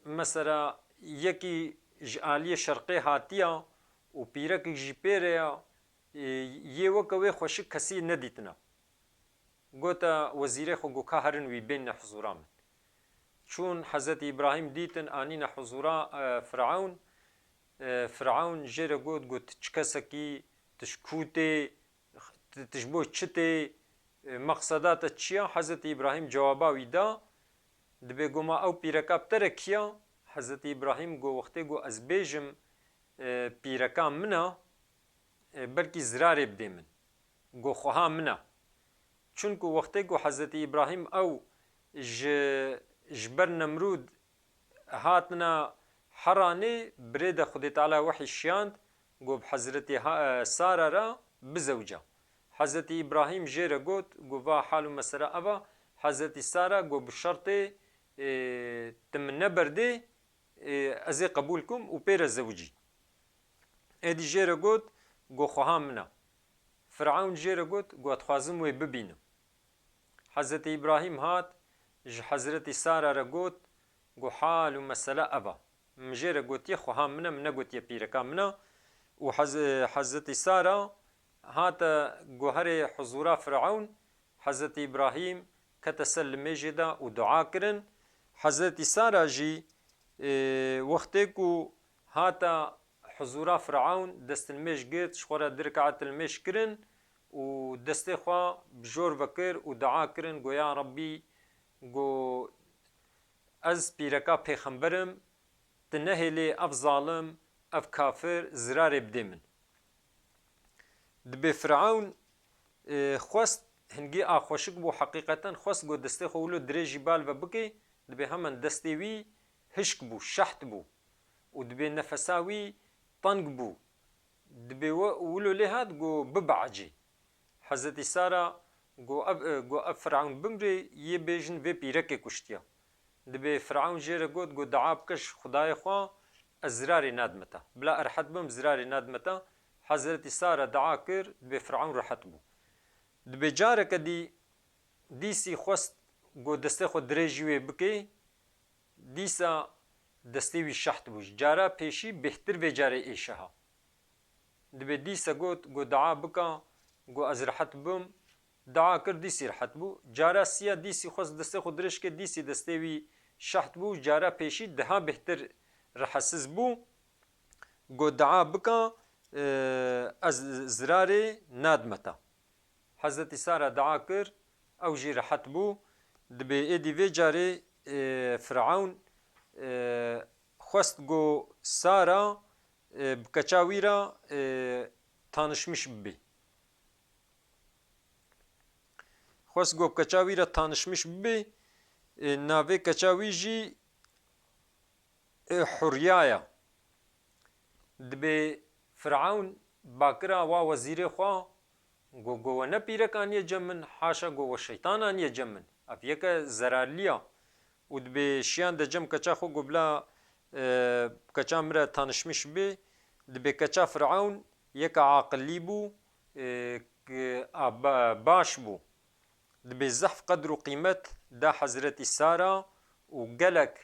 mesela yekî ji aliyê şerqê hatiya û pîrekek jî pê re ya, e, yê weke wê xweşik kesî nedîtina. Gote wezîrê xwe ku ka herin wî bênine huzûra min. Çûn Hezretî Îbrahîm dîtin, anîne huzûra, e, Firewn. E, Firewn jê re got, got, "Tu çi kesekî, tu ji kû tê, tu, tu ji bo çi tê, e, meqseda te çi ya?" Hezretî Îbrahîm cewaba wî da, Dibê go ma ew pîreka bi te re kiya? Hezretî Îbrahîm go wextê go ez bêjim, e, pîreka min a, e, belkî zirarê bidê min. Go xweha min a. Çunku wextê go Hezretî Îbrahîm ew ji, ji ber Nemrûd hatine Heranê, birê de Xwedê Teala wehî şiyand, go bi Hezretî Ha-, e, Sara re bizewca. Hezretî Îbrahîm jê re got, go va hal û mesele ev a, Hezretî Sara go bi şertê, e, tu min neberdê, e, ez ê qebûl kim û pê re zewicî. Êdî jê re got, go xweha min a. Firewn jê re got, go dixwazim wê bibînim. Hezretî Îbrahîm hat, ji Hezretî Sara re got, go hal û mesele ev a. Min jê re gotiye xweha min e, min negotiye pîreka min e. Û Hez-, Hezretî Sara hate guherê huzûra Firewn, Hezretî Îbrahîm kete ser limêjê de û dua kirin. Hezretî Sara jî, e, wextê ku hate huzûra Firewn, destilmêj girt, ji xwe re du rekaetilmêj kirin û destê xwe bi jor ve kir û dua kirin, go ya Rebbî, go ez pîreka pêxember im, tu nehêlê ev zalim, ev kafir zirarê bidê min. Dibê Firewn, e, xwest, hingî axweşik bû, heqîqeten xwest go destê xwe wilo dirêjî bal ve bike, dibê hemen destê wî hişk bû, şeht bû û dibê nefesa wî teng bû. Dibê we wilo lê hat go bibeecê. Hezretî Sara go ev, e, go ev Firewn bimrê, yê bêjin vê pîrekê kuştiya. Dibê Firewn jê re got, go dua bike ji Xwedayê xwe, ez zirarê nadime te. Bila ez rehet bim, zirarê nadime te. Hezretî Sara dua kir, dibê Firewn rehet bû. Dibê careke dî, dîsî xwest go destê xwe dirêjî wê bike, dîsa destê wî şeht bû. Ji cara pêşî bêhtir vê carê êşe ha. Dibê dîsa got, go dua bika, go ez rehet bim. Dua kir, dîsî rehet bû. Cara siya dîsî xwest destê xwe dirêj ke, dîsî destê wî şeht bû. Cara pêşî daha bêhtir rehetsiz bû. Go dua bika, e, ez zirarê nadime te. Hezretî Sara dua kir, ew jî rehet bû. Dibê êdî vê carê, e, Firewn, e, xwest go Sara, e, bi keça wî re, e, tanişmiş bibê. Xwest go bi keça wî re tanişmiş bibê, e, navê keça wî jî, e, Hurya ye. Dibê Firewn bakira wa wezîrê xwe, go, go we ne pîrek aniye cem min, haşa go we şeytan aniye cem min. Ev yeke zerarlî ya. Û dibê şiyande cem keça xwe, go bila, e, keça min re tanişmiş bê. Dibê keça Firewn yeke aqillî bû, e, k-, a, ba-, baş bû. Dibê zehf qedr û qîmet da Hezretî Sara û gelek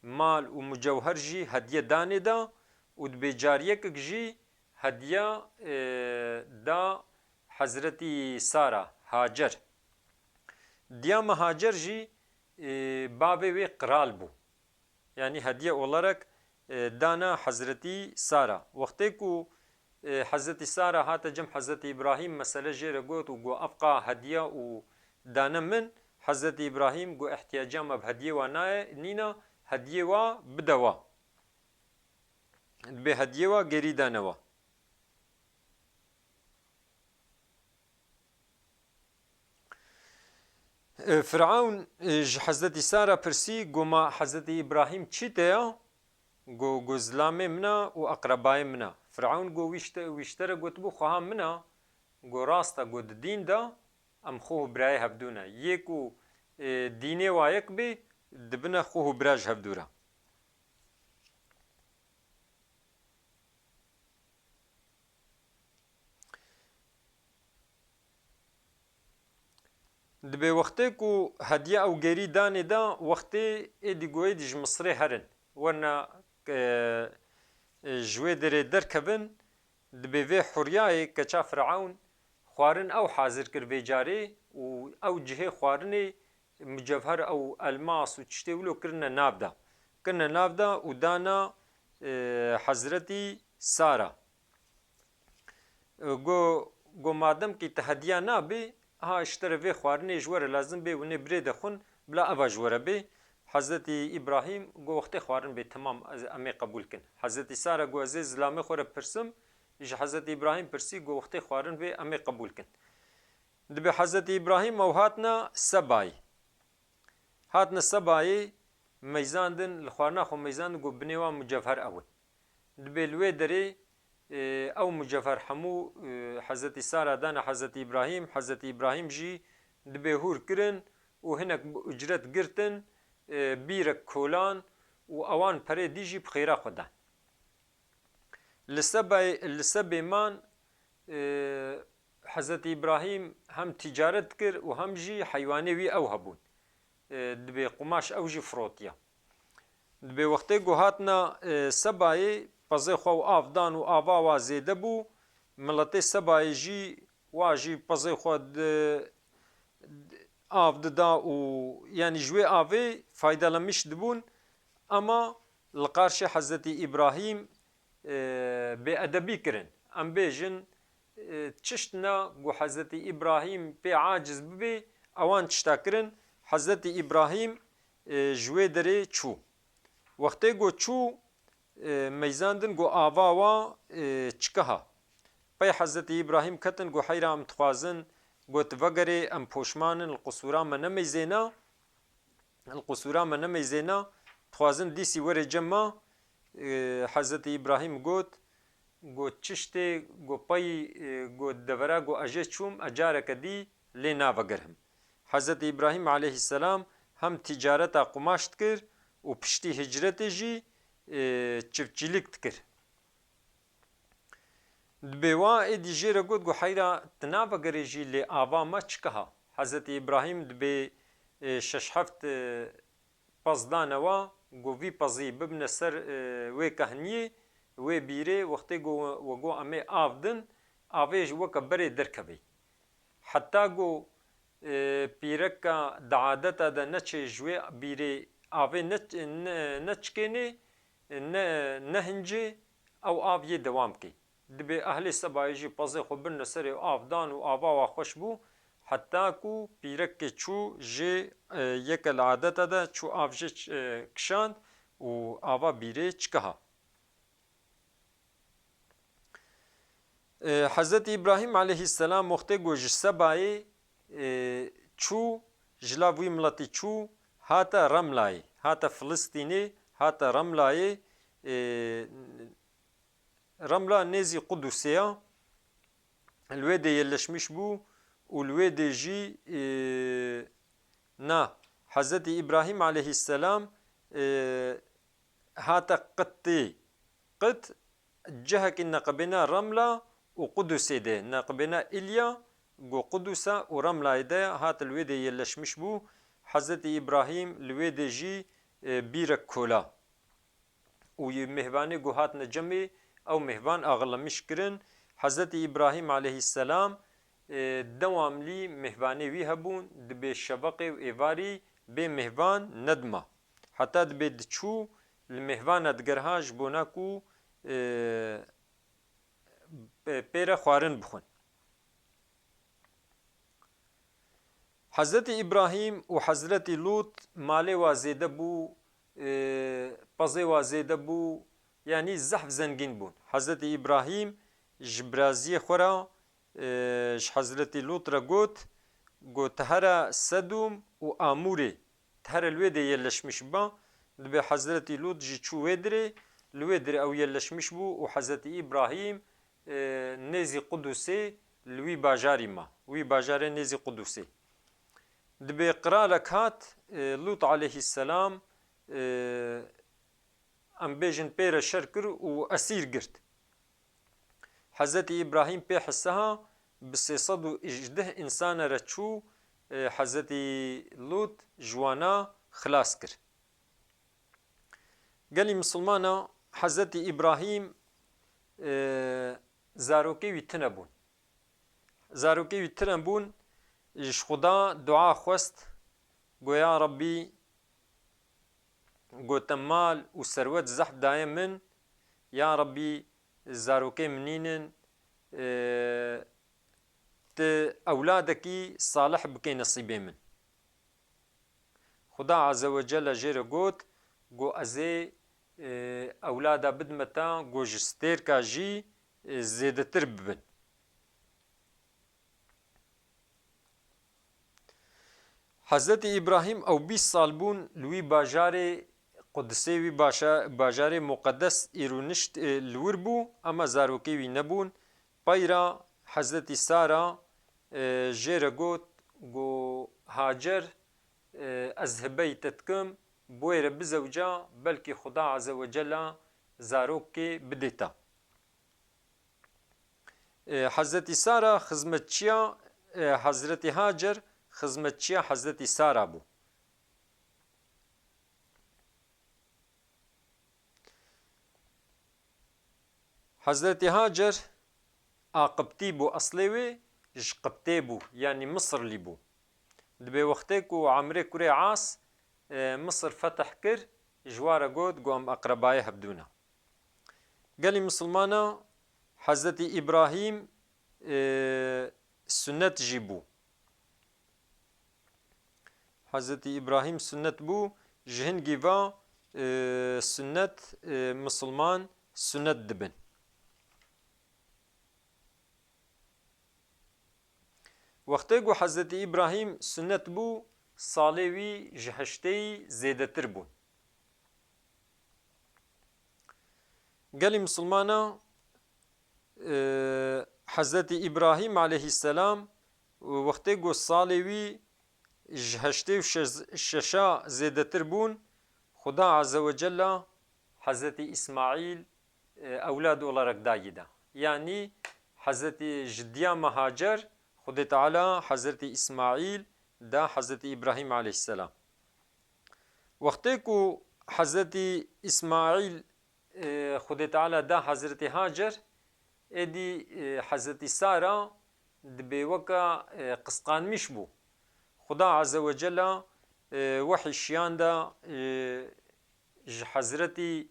mal û mucewher jî hediye danê da û dibê cariyekek jî hediya, e, da Hezretî Sara, Hacer. Diya me Hacer jî, e, bavê wê qral bû. Yanî hediye olarak, e, dana Hezretî Sara. Wextê ku, e, Hezretî Sara hate cem Hezretî Îbrahîm, mesele jê re got û got, ev qa hediya û dane min, Hezretî Îbrahîm got, ihtiyaca me bi hediyê wa naye, nîna, hediyê wa bide wa. Dibê hediyê wa gerî dane wa. E, Firewn, e, ji Hezretî Sara pirsî, go ma Hezretî Îbrahîm çî te ya? Go, go zilamê min a û eqrebayê min a. Firewn go wî ji te, wî ji te re gotibû, xweha min a, go rast e, go di dîn de em xwe û birayê hevdû ne. Yê ku, e, dînê wa yek bê, dibine xwe û bira ji hevdû re. Dibê wextê ku hediya ew gerî danê da, wextê êdî goyê dî ji Misirê herin. Werna, e, e, ji wê derê derkevin, dibê vê Huryayê keça Firewn xwarin ew hazir kir vê carê û ew cihê xwarinê mucevher ew elmas û tiştê wilo kirine nav da. Kirine nav da û dana, e, Hezretî Sara. E, go, go madem kî te hediya nabê, ha ji te re vê xwarinê ji we re lazim bê, winê birê de xwin, bila eva ji we re bê. Hezretî Îbrahîm got, wextê xwarin bê, temam, ez, em ê qebûl kin. Hezretî Sara got, ez ê zilamê xwe re pirsim, ji Hezretî Îbrahîm pirsî, got, wextê xwarin bê, em ê qebûl kin. Dibê Hezretî Îbrahîm ew hatine Sebayê. Hatine Sebayê, meyzandin, li xwarina xwe meyzandin, got, binê wan mucevher ew in. Dibê li wê derê, e, ew mucevher hemû, e, Hezretî Sara dane Hezretî Îbrahîm, Hezretî Îbrahîm jî dibê hûr kirin û hinek bi ucret girtin, e, bîrek kolan û ewan perê dî jî bi xêra xwe dan. Li Sebayê, li Sebê man, e, Hezretî Îbrahîm hem tîcaret dikir û hem jî heywanê wî ew hebûn. E, dibê qumaş ew jî firotiya. Dibê wextê ku hatine, e, Sebayê, pezê xwe û av dan û ava wa zêde bû, miletê Sebayê jî, wa jî pezê xwe di, di, av dida û, yanî ji wê avê faydelenmiş dibûn, ema li qarşê Hezretî Îbrahîm, e, bêedebî kirin. Em bêjin, e, çişt ne ku Hezretî Îbrahîm pê aciz bibê, ewan tişta kirin. Hezretî Îbrahîm, e, ji wê derê çû. Wextê ku çû, e, meyzandin ku ava wa, e, çikiha. Pey Hezretî Îbrahîm ketin ku heyra em dixwazin, got, vegerê, em poşman in, li qisûra me nemeyzêne. Li qisûra me nemeyzêne, dixwazin dîsî were cem me. E, Hezretî Îbrahîm got, got, çiştê, got, pey, e, got, devera, got, ez jê çûm, ez careke dî lê navegerhim. Hezretî Îbrahîm aleyhisselam hem tîcareta qumaş dikir û piştî hicretê jî, e, çiftçîlik dikir. Dibê wa êdî jê re got, got, heyra tu navegerê jî lê ava me çikiha? Hezretî Îbrahîm dibê, e, şeş heft, e, pez dane wa, got, vî pezî bibine ser, e, wê kehniyê, wê bîrê, wextê got, we got, em ê av din, avê ji weke berê derkevê. Heta ku, e, pîreka di adeta de neçê ji wê bîrê avê ne, ne, neçikênê, ne, nehincê, ew av yê dewam kê. Dibê ehlê Sebayê jî pezê xwe birine serê û av dan û ava wa xweş bû, heta ku pîrekê çû jê, e, yeke li adeta de çû av jê ç-, e, kişand û ava bîrê çikiha. E, Hezretî Îbrahîm aleyhisselam wextê ku ji Sebayê, e, çû, ji lav wî miletî çû, hate Remlayê, hate Filistînê, hate Remlayê, e, Remla nêzî Qudusê ya, li wê dê yerleşmiş bû û li wê dê jî, e, na, Hezretî Îbrahîm aleyhisselam, e, hate Qitê. Qit cihekî neqibêna Remla û Qudusê de, neqibêna Îlya, ku Qudusa û Remlayê de hat li wê dê yerleşmiş bû. Hezretî Îbrahîm li wê dê jî, e, bîrek kola. Û yê mêhvanê ku hatine cemê, ew mêhvan axilemiş kirin. Hezretî Îbrahîm aleyhisselam, e, dewamlî mêhvanê wî hebûn, dibê şeveqê û êvarî bê mêhvan nedima. Heta dibê diçû li mêhvana digerha ji bona ku, e, pê re xwarin bixwin. Hezretî Îbrahîm û Hezretî Lût malê wa zêde bû, e, pezê wa zêde bû, yanî zehf zengîn bûn. Hezretî Îbrahîm ji biraziyê xwe re, e, ji Hezretî Lût re got, got, "Here Sedûm û Amûrê, ti here li wê dê yerleşmiş biba." Dibê Hezretî Lût jî çû wê dirê, li wê dirê ew yerleşmiş bû û Hezretî Îbrahîm, e, nêzî Qudusê li wî bajarî ma. Wî bajarê nêzî Qudusê. Dibê qiralek hat, e, Lût aleyhisselam, e, em bêjin pê re şer kir û esîr girt. Hezretî Îbrahîm pê hisiha bi sê sed û hejdeh însane re çû, e, Hezretî Lût ji wana xilas kir. Gelî misilmana Hezretî Îbrahîm, e, zarokê wî tune bûn. Zarokê wî tune bûn, ji Xuda dua xwest, got, "Ya Rebbî, got, te mal û serwet zehf daye min, ya Rebbî, zarokê min nînin, e, tu ewladekî salih bikê nesîbê min." Xuda Azze ve Celle jê re got, got, "Ez ê, e, ewlada bidime te, got, ji stêrka jî, e, zêdetir bibin." Hezretî Îbrahîm ew bîst sal bûn li wî bajarê Qudisê, wî başa-, bajarê muqedes î rûnişt, e, li wir bû, ema zarokê wî nebûn. Peyra Hezretî Sara, e, jê re got, got, "Hacer, e, ez hibeyî te dikim, bi wê re bizewca, belkî Xuda Azze ve Cella zarokê bidê te." E, Hezretî Sara xizmetçiya, e, Hezretî Hacer xizmetçiya Hezretî Sara bû. Hezretî Hacer a Qibtî bû, eslê wê ji Qibtê bû, yanî Misirlî bû. Dibê wextê ku Amrê kurê As, e, Misir fetih kir, ji wa re got, got, "Em eqrebayê hevdû ne." Gelî misilmana, Hezretî Îbrahîm, e, sunnet jî bû. Hezretî Îbrahîm sunnet bû, ji hingî va, e, sunnet, e, misilman sunnet dibin. Wextê ku Hezretî Îbrahîm sunnet bû, salê wî ji heştê yî zêdetir bûn. Gelî misilmana, e, Hezretî Îbrahîm aleyhisselam, wextê ku salê wî ji heştê û şeş, şeşa zêdetir bûn, Xuda Azze ve Cella Hezretî Îsmaîl, e, ewlad olarak dayî da. Yanî Hezretî ji diya me Hacer, Xudê Teala Hezretî Îsmaîl da Hezretî Îbrahîm aleyhisselam. Wextê ku Hezretî Îsmaîl, e, Xudê Teala da Hezretî Hacer, êdî, e, Hezretî Sara dibê weka, e, qisqanmîş bû. Xuda Azze ve Cella, e, wehî şiyanda, e, ji Hezretî,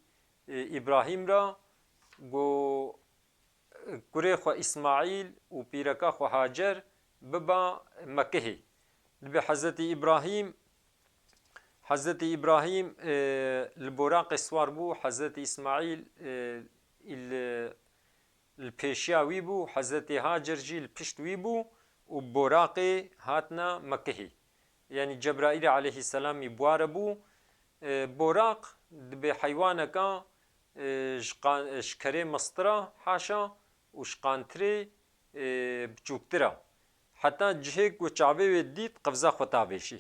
e, Îbrahîm re, got, kurê xwe Îsmaîl û pîreka xwe Hacer biba Mekihê. Dibê Hezretî Îbrahîm, Hezretî Îbrahîm, e, li boraqê siwar bû, Hezretî Îsmaîl, e, li, li pêşiya wî bû, Hezretî Hacer jî li pişt wî bû û boraqê hatine Mekihê. Yanî Cebraîlê aleyhisselamî bi wa re bû. E, boraq dibê heywaneka, e, ji qan-, ji kerê mestira haşa û ji qantirê, e, biçûktir a. Heta cihê ku çavê wê dît, qevza xwe tavêşî.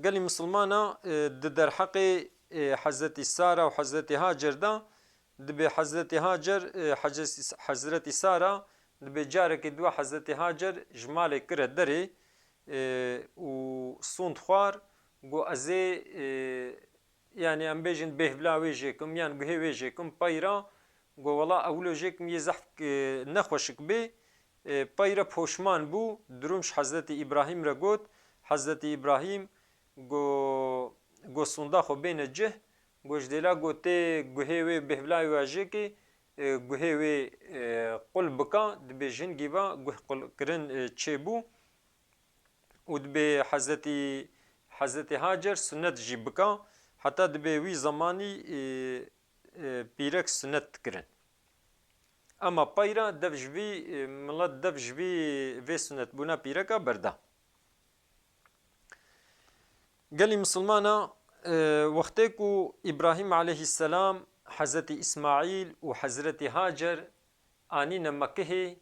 Gelî misilmana, e, di derheqê, e, Hezretî Sara û Hezretî Hacer de, dibê Hezretî Hacer, e, Hezretî, Hezretî Sara dibê carekê diwa Hezretî Hacer ji malê kire derê, e, û sond xwar, got, "Ez ê, e, yanî em bêjin bêhvila wê jêkim, yan guhê wê jêkim, peyra, got, wela ewilo jêkim yê zehf, e, nexweşik bê." E, peyra poşman bû, dirûm ji Hezretî Îbrahîm re got, Hezretî Îbrahîm got, got, "Sonda xwe bêne cih." Got, "Ji dêla got tê guhê wê bêhvila wê jêkê, e, guhê wê, e, qul bika, dibê jingî va guh qulkirin, e, çêbû." Û dibê Hezretî, Hezretî Hacer sunnet jî bika, heta dibê wî zemanî, e, e, pîrek sunnet dikirin. Ema peyra dev ji vî, e, milet dev ji vî vê sunnetbûna pîreka berda. Gelî misilmana, e, wextê ku Îbrahîm aleyhisselam, Hezretî Îsmaîl û Hezretî Hacer anîne Mekihê,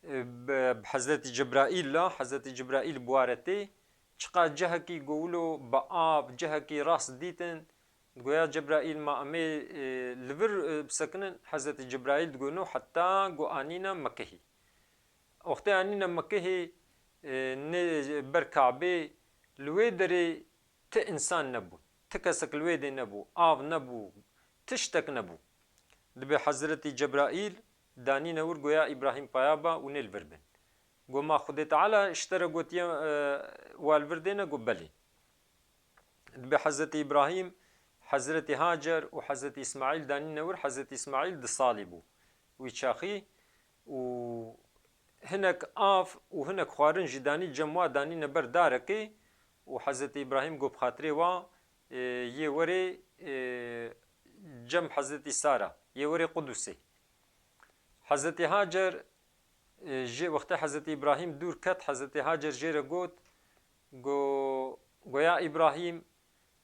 e, bi, bi Hezretî Cibraîl la, Hezretî Cibraîl bi wa re tê, çiqa cihekî go wilo bi av, cihekî rast dîtin, digoya Cibraîl, "Ma em ê, e, li vir, e, bisekinin?" Hezretî Cibraîl digo, "No, heta go anîne Mekihê." Wextê anîne Mekihê, e, nê ber Kabê, li wê derê ti însan nebû, ti kesek li wê dê nebû, av nebû, tiştek nebû. Dibê Hezretî Cebraîl danîne wir, goya Îbrahîm paya ba û nê li vir bin. Go, "Ma Xwedê Teala ji te re gotiye, e, wa li vir dêne?" Go, "Belê." Dibê Hezretî Îbrahîm, Hezretî Hacer û Hezretî Îsmaîl danîne wir, Hezretî Îsmaîl di salî bû wî çaxî û hinek av û hinek xwarin jî danî cem wa, danîne ber darekê û Hezretî Îbrahîm got, bi xatirê wa, e, yê werê, e, cem Hezretî Sara, yê werê Qudusê. Hezretî Hacer, e, jê wextê Hezretî Îbrahîm dûr ket, Hezretî Hacer jê re got, go, go ya Îbrahîm,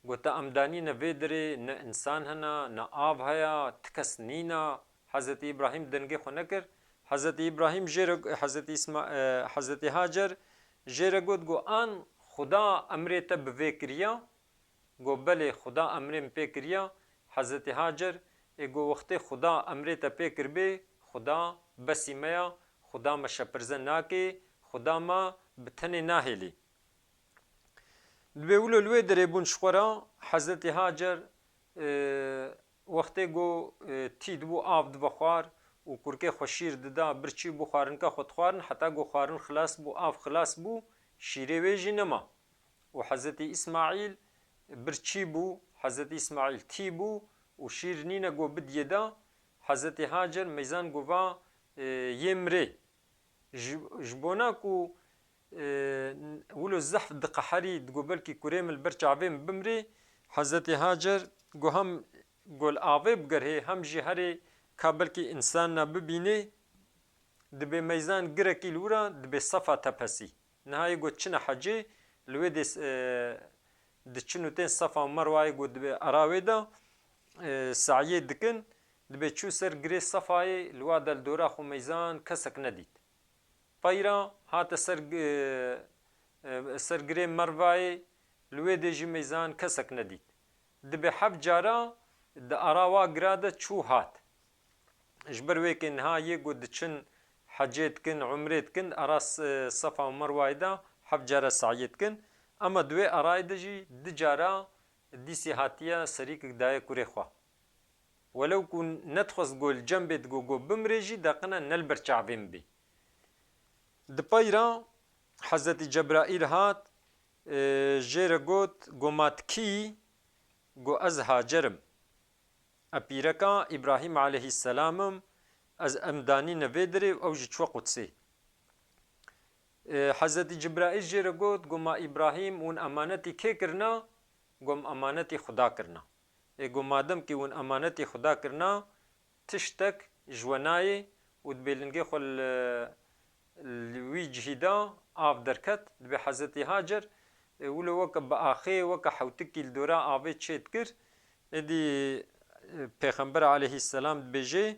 go te em danîne vê dirê, ne însan hene, ne av heye, ti kes nîne. Hezretî Îbrahîm dengê xwe nekir. Hezretî Îbrahîm jê re, Hezretî Îsma-, e, Hezretî Hacer jê re got, go an Xuda emrê te bi vê kiriya? Go belê, Xuda emrê min pê kiriya. Hezretî Hacer, ê go wextê Xuda emrê te pê kiribê, Xuda besî me ya, Xuda me şepirze nake, Xuda me bi tenê nahêlê. Dibê wilo li wê derê bûn ji xwe re, Hezretî Hacer, e, wextê go, e, tî dibû, av divexwar û kurkê xwe şîr dida, birçî bû xwarinka xwe dixwarin, heta go xwarin xilas bû, av xilas bû, şîrê wê jî nema. Û Hezretî Îsmaîl birçî bû, Hezretî Îsmaîl tî bû û şîr nîne go bidiyê da. Hezretî Hacer meyzan go va, e, yê mirê. Ji, ji bona ku, e, wilo zehf diqeherî, digo belkî kurê min li ber çavê min bimrê, Hezretî Hacer go hem go li avê bigerhê, hem jî herê ka belkî însanna bibînê, dibê meyzan girekî li wira, dibê Sefa tepesî. Niha yê got çine hecê, li wê dê, e, diçin û tên Sefa û Merwayê, got dibê ara wê de, e, seyê dikin, dibê çû ser girê Sefayê, li wa de li dora xwe meyzan kesek nedît. Peyra hate ser, e, e, ser girê Mervayê, li wê dê jî meyzan kesek nedît. Dibê heft cara di ara wa gira de çû hat. Ji ber wê kê niha yê ku diçin hecê dikin, umrê dikin, ara s-, Sefa û Merwayê de heft cara seyê dikin. Ema di wê arayê de jî du cara dîsê hatiye serîkek daye kurê xwe. Welew ku nedixwest go li cem bê, digo go bimrê jî, deqina ne li ber çavê min bê. Di peyra Hezretî Cebraîl hat, e, jê re got, go ma tu kî yî? Go ez Hacer im. E, pîreka Îbrahîm aleyhîsselam im, ez em danîne vê dirê û ew jî çû Qudsê. E, Hezretî Cibraîl jê re got, go ma Îbrahîm hûn emanetî kê kirina? Go em emanetî Xuda kirina. Ê go madem kî hûn emanetî Xuda kirina, tiştek ji we nayê û dibê lingê xwe li, li wî cihî da, av derket, dibê Hezretî Hacer, e, wilo weke bi axê, weke hewtikî li dora avê çê dikir. Êdî, e, Pêxember aleyhîsselam dibêje,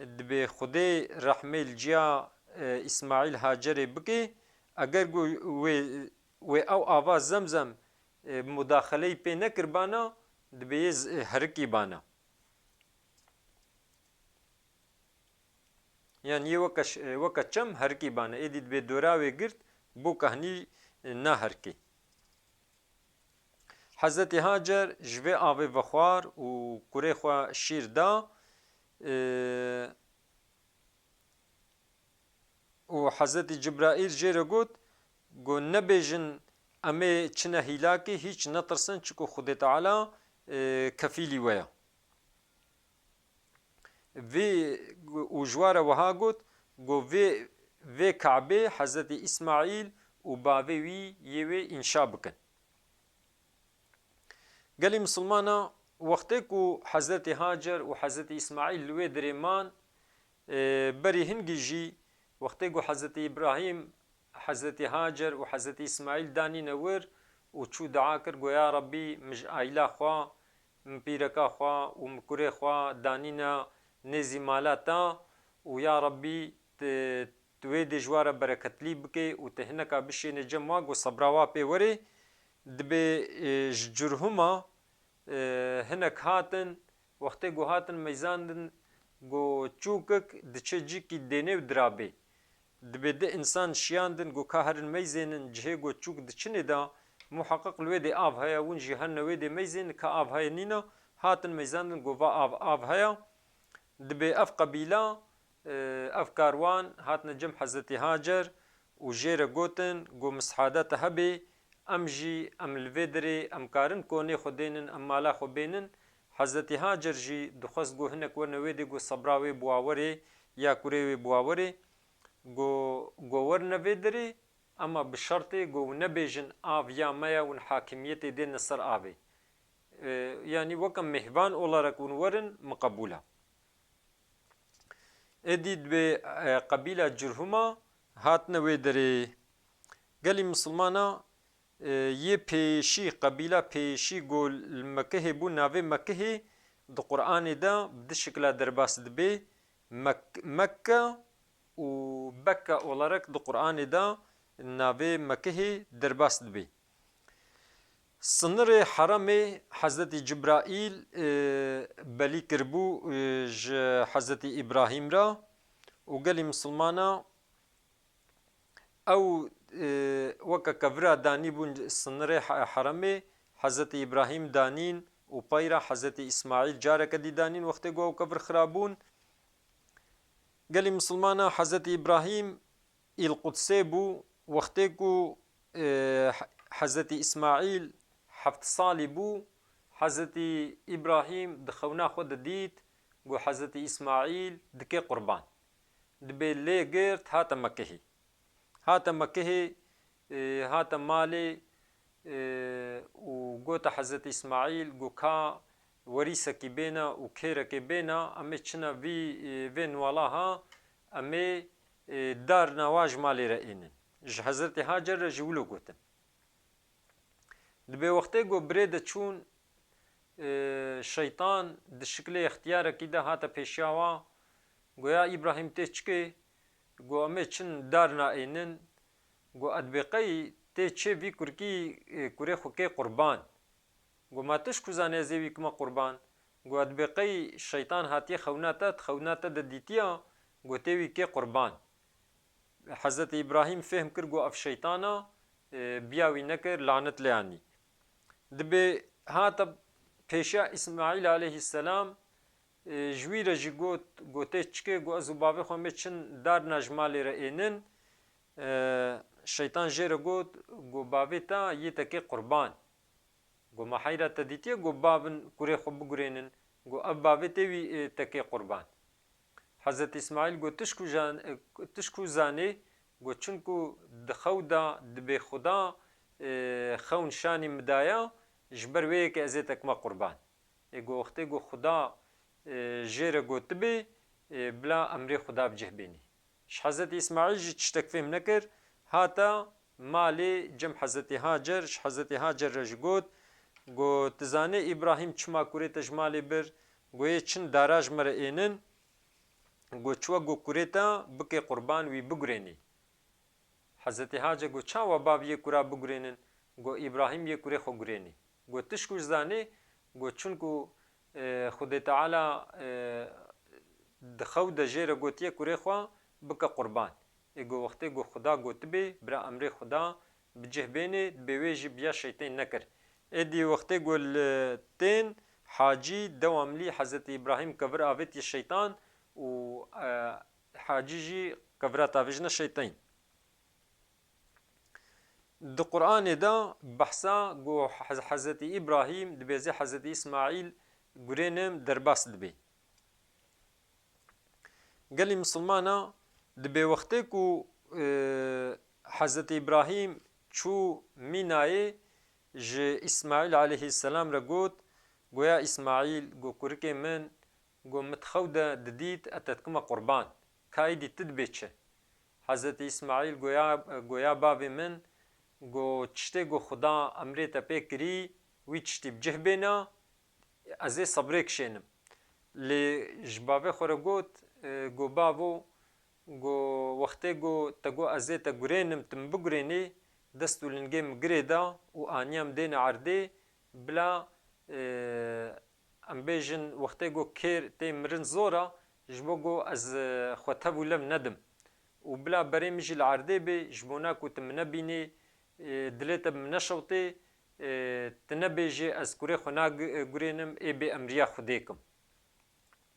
dibê Xwedê rehmê li ciya, e, Îsmaîl Hacerê bike, eger ku wê, wê ew ava Zemzem, e, mudaxeleyî pê nekiribana, dibê yê z-, herikîbana. Yan yê weke ş-, weke çem herikîbane. Êdî dibê dora wê girt, bo kahnî, e, naherikê. Hezretî Hacer ji vê avê vexwar û kurê xwe şîr da, e, û Hezretî Cibraîl jê re got, got, nebêjin, em ê çine hîlakê, hîç netirsin, çiku Xwedê Teala, e, kefîlî we ye. Vê, û ji wa re wiha got, got, vê, vê Kabê Hezretî Îsmaîl û bavê wî yê wê înşa bikin. Gelî misilmana, wextê ku Hezretî Hacer û Hezretî Îsmaîl li wê dirê man, e, berî hingî jî, wextê ku Hezretî Îbrahîm, Hezretî Hacer û Hezretî Îsmaîl danîne wir û çû dua kir, got, ya Rebbî, min ji aîla xwe, min pîreka xwe û min kurê xwe danîne nêzî mala te û ya Rebbî, tu, tu wê dê ji wa re bereketlî bike û tu hineka bişêne cem wa, got, sebra wa pê were. Dibê, e, ji Curhuma, e, hinek hatin, wextê ku hatin meyzandin, got, çûkik diçe cîkî dênê û dirabê. Dibê di însan şiyandin, got, ka herin meyzênin cihê, got, çûk diçinê de, muheqeq li wê dê av heye, hûn jî herine wê dê meyzênin, ka av heye nîne, hatin meyzandin, got, va av, av heye. Dibê ev qebîla, e, ev karwan hatine cem Hezretî Hacer û jê re gotin, got, misahade te hebê, em jî, em li vê dirê, em karin konê xwe dênin, em mala xwe bênin. Hezretî Hacer jî dixwest, got, hinek werine wê dê, got, sebra wê bi wa werê, ya kurê wê bi wa werê. Got, got, werine vê dirê, Ama bi şertê ku hûn nebêjin, "Av ya me ye", hûn hakimiyetê dêne ser avê. E, yanî weke mêhvan olarak hûn werin, min qebûl e. Êdî dibê, e, qebîla Curhuma hatine wê derê. Gelî misilmana, e, yê pêşî, qebîla pêşî ku li Mekihê bû, navê Mekihê di Qur'anê de bi du şikla derbas dibê. Mek-, Mekke û Bekke olarak di Qur'anê de navê Mekihê derbas dibê. Sinirê heremê Hezretî Cibraîl, e, belî kiribû, e, ji Hezretî Îbrahîm re û gelî misilmana ew, e, weke kevira danîbûn sinirê he-, heremê Hezretî Îbrahîm danîn û pey re Hezretî Îsmaîl careke dî danîn wextê ku ew kevir xirabûn. Gelî misilmana Hezretî Îbrahîm Îl Qudsê bû, wextê ku, e, Hezretî Îsmaîl heft salî bû, Hezretî Îbrahîm di xewna xwe de dît ku Hezretî Îsmaîl dike qurban. Dibê lê girt, hate Mekihê. Hate Mekihê, e, hate malê, e, û gote Hezretî Îsmaîl, got, "Ka werîsekî bêne û kêrekê bêne, em ê çine vî, e, vê newala ha, em ê, e, darna wa ji malê re ênin." Ji Hezretî Hacer re jî wilo gotin. Dibê wextê ku birê de çûn, e, şeytan di şiklê extiyarekî de hate pêşiya wa, got, "Ya Îbrahîm, tê çikê?" Got, "Em ê çin darna ênin." Got, "Edbê qey tê çê vî kurkî, e, kurê xwe kê qurban?" Got, "Ma tu ji ku zanê ez ê wî kime qurban?" Got, "Edbê qey şeytan hatiye xewna te, di xewna te de dîtiya, got tê wî kê qurban." Hezretî Îbrahîm fêhm kir ku ev şeytan e, e, biya wî nekir, lanet lê anî. Dibê hate pêşiya Îsmaîl aleyhisselam, e, ji wî re jî got, got, "Tê çikê?" Got, "Ez û bavê xwe em ê çin darna ji malê re ênin." E, şeytan jê re got, got, "Bavê te yê te kê qurban." Got, "Ma heyra te dîtiye, got, bavin kurê xwe bigurênin?" Got, "Ev bavê te wî, e, te kê qurban." Hezretî Îsmaîl got, "Tu ji ku jan-, e, tu ji ku zanê?" Got, "Çinku di xew de dibê Xuda, e, xewn şanî min daye, ji ber wê yekê ez ê te kime qurban." Ê got, wextê got Xuda, e, jê re gotibê, e, bila emrê Xuda bi cih bênê. Ji Hezretî Îsmaîl jî tiştek fêm nekir, hate malê cem Hezretî Hacer, ji Hezretî Hacer re jî got, got, "Tu zanê Îbrahîm çima kurê te ji malê bir?" Got, "Yê çin dara ji me re ênin." Got, "Çiwa got kurê te bike qurban wî bigurênî." Hezretî Hacer got, "Çawa bav yê kura bigurênin?" Got, "Îbrahîm yê kurê xwe gurênî." Got, "Tu ji ku zanê?" Got, "Çunku, e, Xwedê Teala, e, di xew de jê re gotiye kurê xwe bike qurban." Ê got, wextê got Xuda gotibê, bira emrê Xuda bi cih bênê, dibê wê jî biya şeytên nekir. Êdî wextê got li tên hacî dewamlî Hezretî Îbrahîm kevir avêtiye şeytan û, e, hacî jî kevira tavêjine şeytên. Di Qur'anê de behsa ku Hez-, Hezretî Îbrahîm dibêze Hezretî Îsmaîl gurênim derbas dibê. Gelî misilmana dibê wextê ku, e, Hezretî Îbrahîm çû Mînayê ji Îsmaîl aleyhisselam re got, goya Îsmaîl, got, "Kurikê min, got, min di xew de didît, ez te dikime qurban. Ka êdî tu dibê çi?" Hezretî Îsmaîl goya, goya bavê min, got, "Tiştê got Xuda emrê te pê kirî, wî tiştî bi cih bêne, ez ê sebrê kişênim." Lê ji bavê xwe re got, e, got, "Bavo, got, wextê got te got ez ê te gurênim, tu min bigurênî, dest û lingê min girê da û aniya min dêne erdê, bila, e, em bêjin wextê got kêr tê mirin zor e, ji bo got ez, e, xwe tev û lev nedim. Û bila berê min jî li erdê bê, ji bona ku tu min nebînî, e, dilê te bi min neşewtê, e, tu nebêjê ez kurê xwe nagurênim, ê bê emriya Xwedê kim."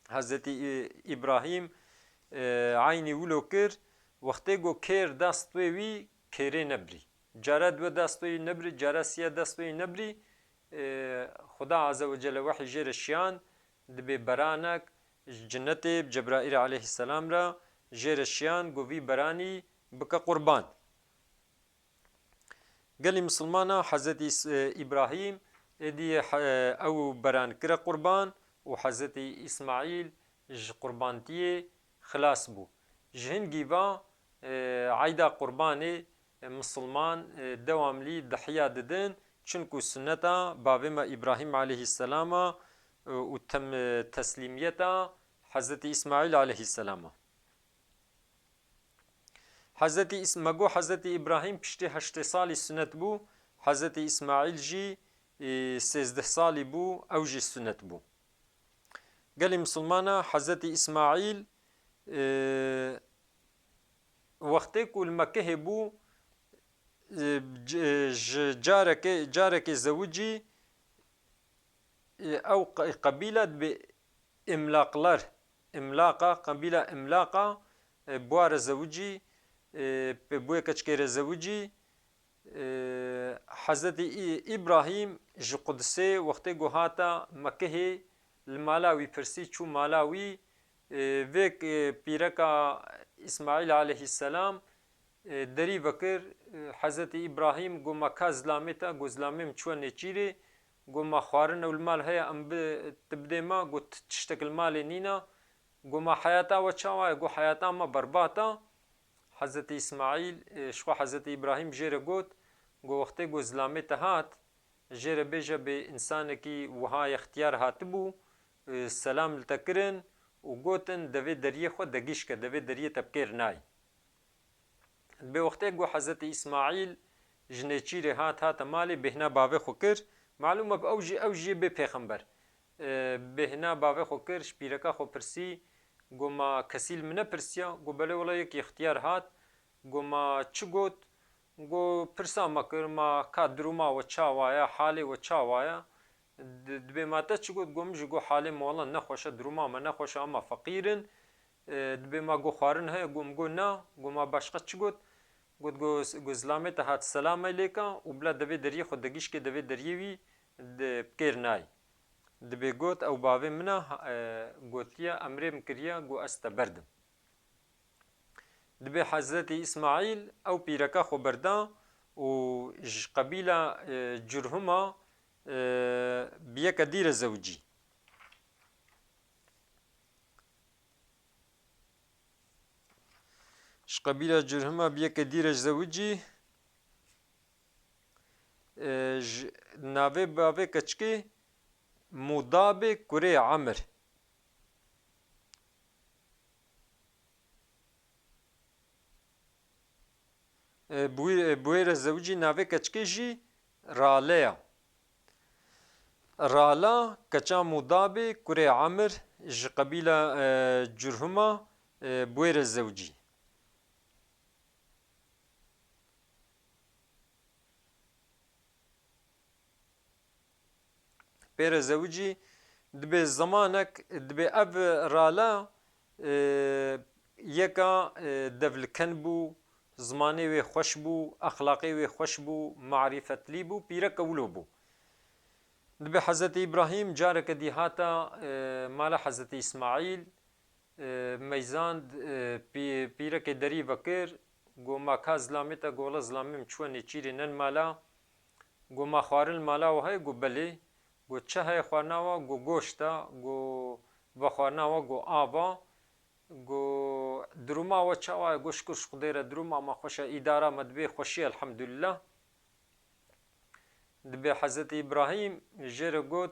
Hezretî Î-, Îbrahîm, e, eynî wilo kir, wextê got kêr da stwê wî, kêrê nebirî. Cara diwe da stwê wî nebirî, cara siya da stwê wî nebirî, e, Xuda Azze ve Celle wehî jê re şiyan, dibê beranek ji cinnetê bi Cebraîl aleyhisselam re jê re şiyan, got vî beranî bike qurban. Gelî misilmana Hezretî Îs-, e, Îbrahîm êdî he-, ew beran kire qurban û Hezretî Îsmaîl ji qurbantiyê xilas bû. Ji hingî va, e, eyda qurbanê, e, misilman, e, dewamlî dihiya didin, çinku sunneta bavê me Îbrahîm aleyhîsselama, e, û tem-, e, teslîmiyeta Hezretî Îsmaîl aleyhîsselama. Hezretî Îs-, me got Hezretî Îbrahîm piştî heştê salî sunet bû, Hezretî Îsmaîl jî, e, sêzdeh salî bû, ew jî sunet bû. Gelî misilmana Hezretî Îsmaîl, e, wextê ku li Mekehê bû, e, c-, e, ji carekê, carekê zewicî, e, ew qe-, qebîla dibê Îmlaqlar, Îmlaqa, qebîla Îmlaqa, e, bi wa re zewicî, e, bi wê keçikê re zewicî, e, Hezretî Î-, Îbrahîm ji Qudisê wextê ku hata Mekehê li mala wî pirsî, çû mala wî, e, vê, e, pîreka Îsmaîl aleyhîsselam, e, derî vekir, e, Hezretî Îbrahîm got, "Ma ka zilamê te?" Got, "Zilamê min çûye nêçîrê." Got, "Ma xwarin ew li mal heye, em bi-, tu bidê me?" Got, "Tiştek li malê nîne." Got, "Ma heyata we çawa ye?" Got, "Heyata me berbat e." Hezretî Îsmaîl, e, ji xwe Hezretî Îbrahîm jê re got, got, "Wextê got zilamê te hat, jê re bêje bê însanekî wiha yextiyar hatibû, e, selam li te kirin û gotin, 'Devê deriyê xwe degîş ke, devê deriyê te bi kêr nayê.'" Dibê wextê ku Hezretî Îsmaîl ji nêçîrê hat, hate malê, bêhna bavê xwe kir. Malûm e, ew jî, ew jî bê pêxember. E, bêhna bavê xwe kir, ji pîreka xwe pirsî, got, "Ma kesî li min nepirsiya?" Got, "Belê wela yek ixtiyar hat." Got, "Ma çi got?" Got, "Pirsa me kir, ma ka duruma we çawa ye, halê we çawa ye?" Di-, dibê ma te çi got? Got, "Min jî got halê me wela nexweş e, duruma me nexweş e, ama feqîr in. E, dibê ma got xwarin heye?" Got, "Min got na." Got, "Ma başqa çi got?" Got, "Got, got zilamê te hat selamê lê ka û bila devê deriyê xwe degîşkê devê deriyê wî di, bi kêr nayê." Dibê got, "Ew bavê min e, ha-, e, gotiye, emrê min kiriye, got ez te berdim." Dibê Hezretî Îsmaîl ew pîreka xwe berda û ji qebîla, e, Curhuma, e, bi yeke dî re zewicî. Ji qebîla Curhuma bi yeke dî re zewicî. E, ji navê bavê keçikê Mudabê kurê Emir. E, bi wî, e, bi wê re zewicî navê keçikê jî Rale ya. Rala keça Mudabê kurê Emir ji qebîla, e, Curhuma, e, bi wê re zewicî. Pê re zewicî dibê zemanek, dibê ev Rala, e, yeka, e, devliken bû, zimanê wê xweş bû, exlaqê wê xweş bû, marîfetlî bû, pîreke wilo bû. Dibê Hezretî Îbrahîm careke dî hata, e, mala Hezretî Îsmaîl, e, meyzand, e, pî-, pîrekê derî vekir, got, "Ma ka zilamê te?" Got, "Wela zilamê min çûye nêçîrê, nen mala." Got, "Ma xwarin li mala we heye?" Got, "Belê." Got, "Çi heye xwarina we?" Got, "Goşt e." Got, "Vexwarina we?" Got, "Av e." Got, "Duruma we çawa ye?" Got, "Şikir ji Xwedê re duruma me xweş e, îdara me dibe xweşî, elhemdulillah." Dibê Hezretî Îbrahîm jê re got,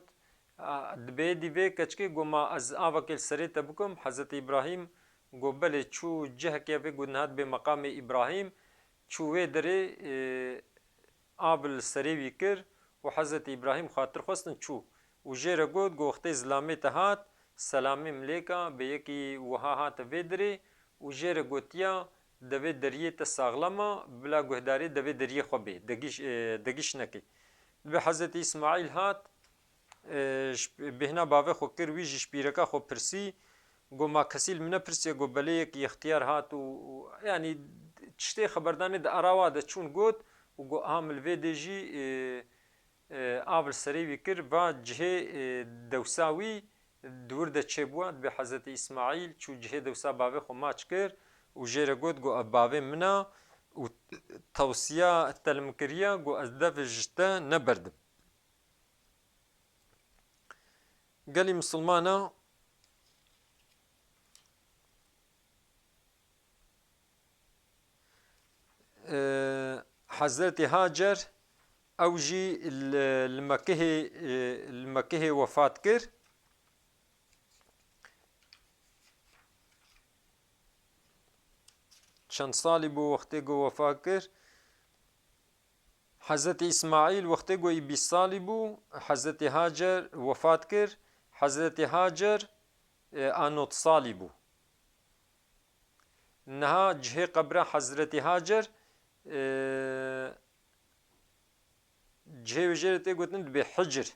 a, dibê dî vê keçikê, got, "Ma ez avekê li serê te bikim?" Hezretî Îbrahîm got, "Belê." Çû cihekê, vê got niha dibê meqamê Îbrahîm, çû wê derê, e, av li serê wî kir û Hezretî Îbrahîm xatir xwestin çû û jê re got, got, "Wextê zilamê te hat, selamê min lê ka, bê yekî wiha hate vê derê û jê re gotiya, 'Devê deriyê te saxlem e, bila guhdarê devê deriyê xwe bê, degîş, e, degîş neke.'" Dibê Hezretî Îsmaîl hat, e, ji bêhna bavê xwe kir, wî jî ji pîreka xwe pirsî, got, "Ma kesî li min nepirsiye?" Got, "Belê, yek ixtiyar hat û, û, yanî tiştê xeberdanê di ara wa de çûn got û got, 'Aha min li vê dê jî, e, e, av li serê wî kir, va cihê, e, dewsa wî di wir de çêbû.'" Dibê Hezretî Îsmaîl çû cihê dewsa bavê xwe maç kir û jê re got, got, "Ev bavê min e." û tewsiya te li min kiriye, got ez dev ji te neberdim. Gelî misilmana, e, Hezretî Hacer, ew jî li, li Mekihê, e, li Mekihê wefat kir. Çend salî bû wextê ku wefat kir? Hezretî Îsmaîl wextê ku bîst salî bû, Hezretî Hacer wefat kir. Hezretî Hacer, e, a nod salî bû. Niha cihê qebra Hezretî Hacer, e, cihê wê jê re tê gotin dibê Hicr.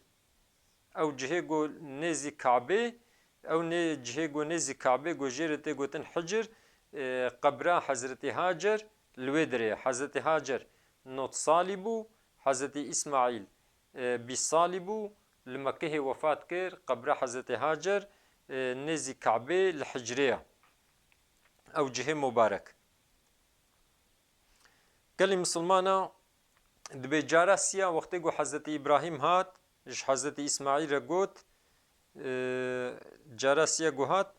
Ew cihê ku nêzî Kabê, ew nê cihê ku nêzî Kabê ku jê re tê gotin Hicr, e, qebra Hezretî Hacer li wê derê ye. Hezretî Hacer nod salî bû, Hezretî Îsmaîl, e, bîst salî bû, li Mekihê wefat kir, qebra Hezretî Hacer, e, nêzî Kabê li Hicrê ye. Ew cihê mubarek. Gelî misilmana, dibê cara siya wextê ku Hezretî Îbrahîm hat, ji Hezretî Îsmaîl re got, e, cara siya ku hat,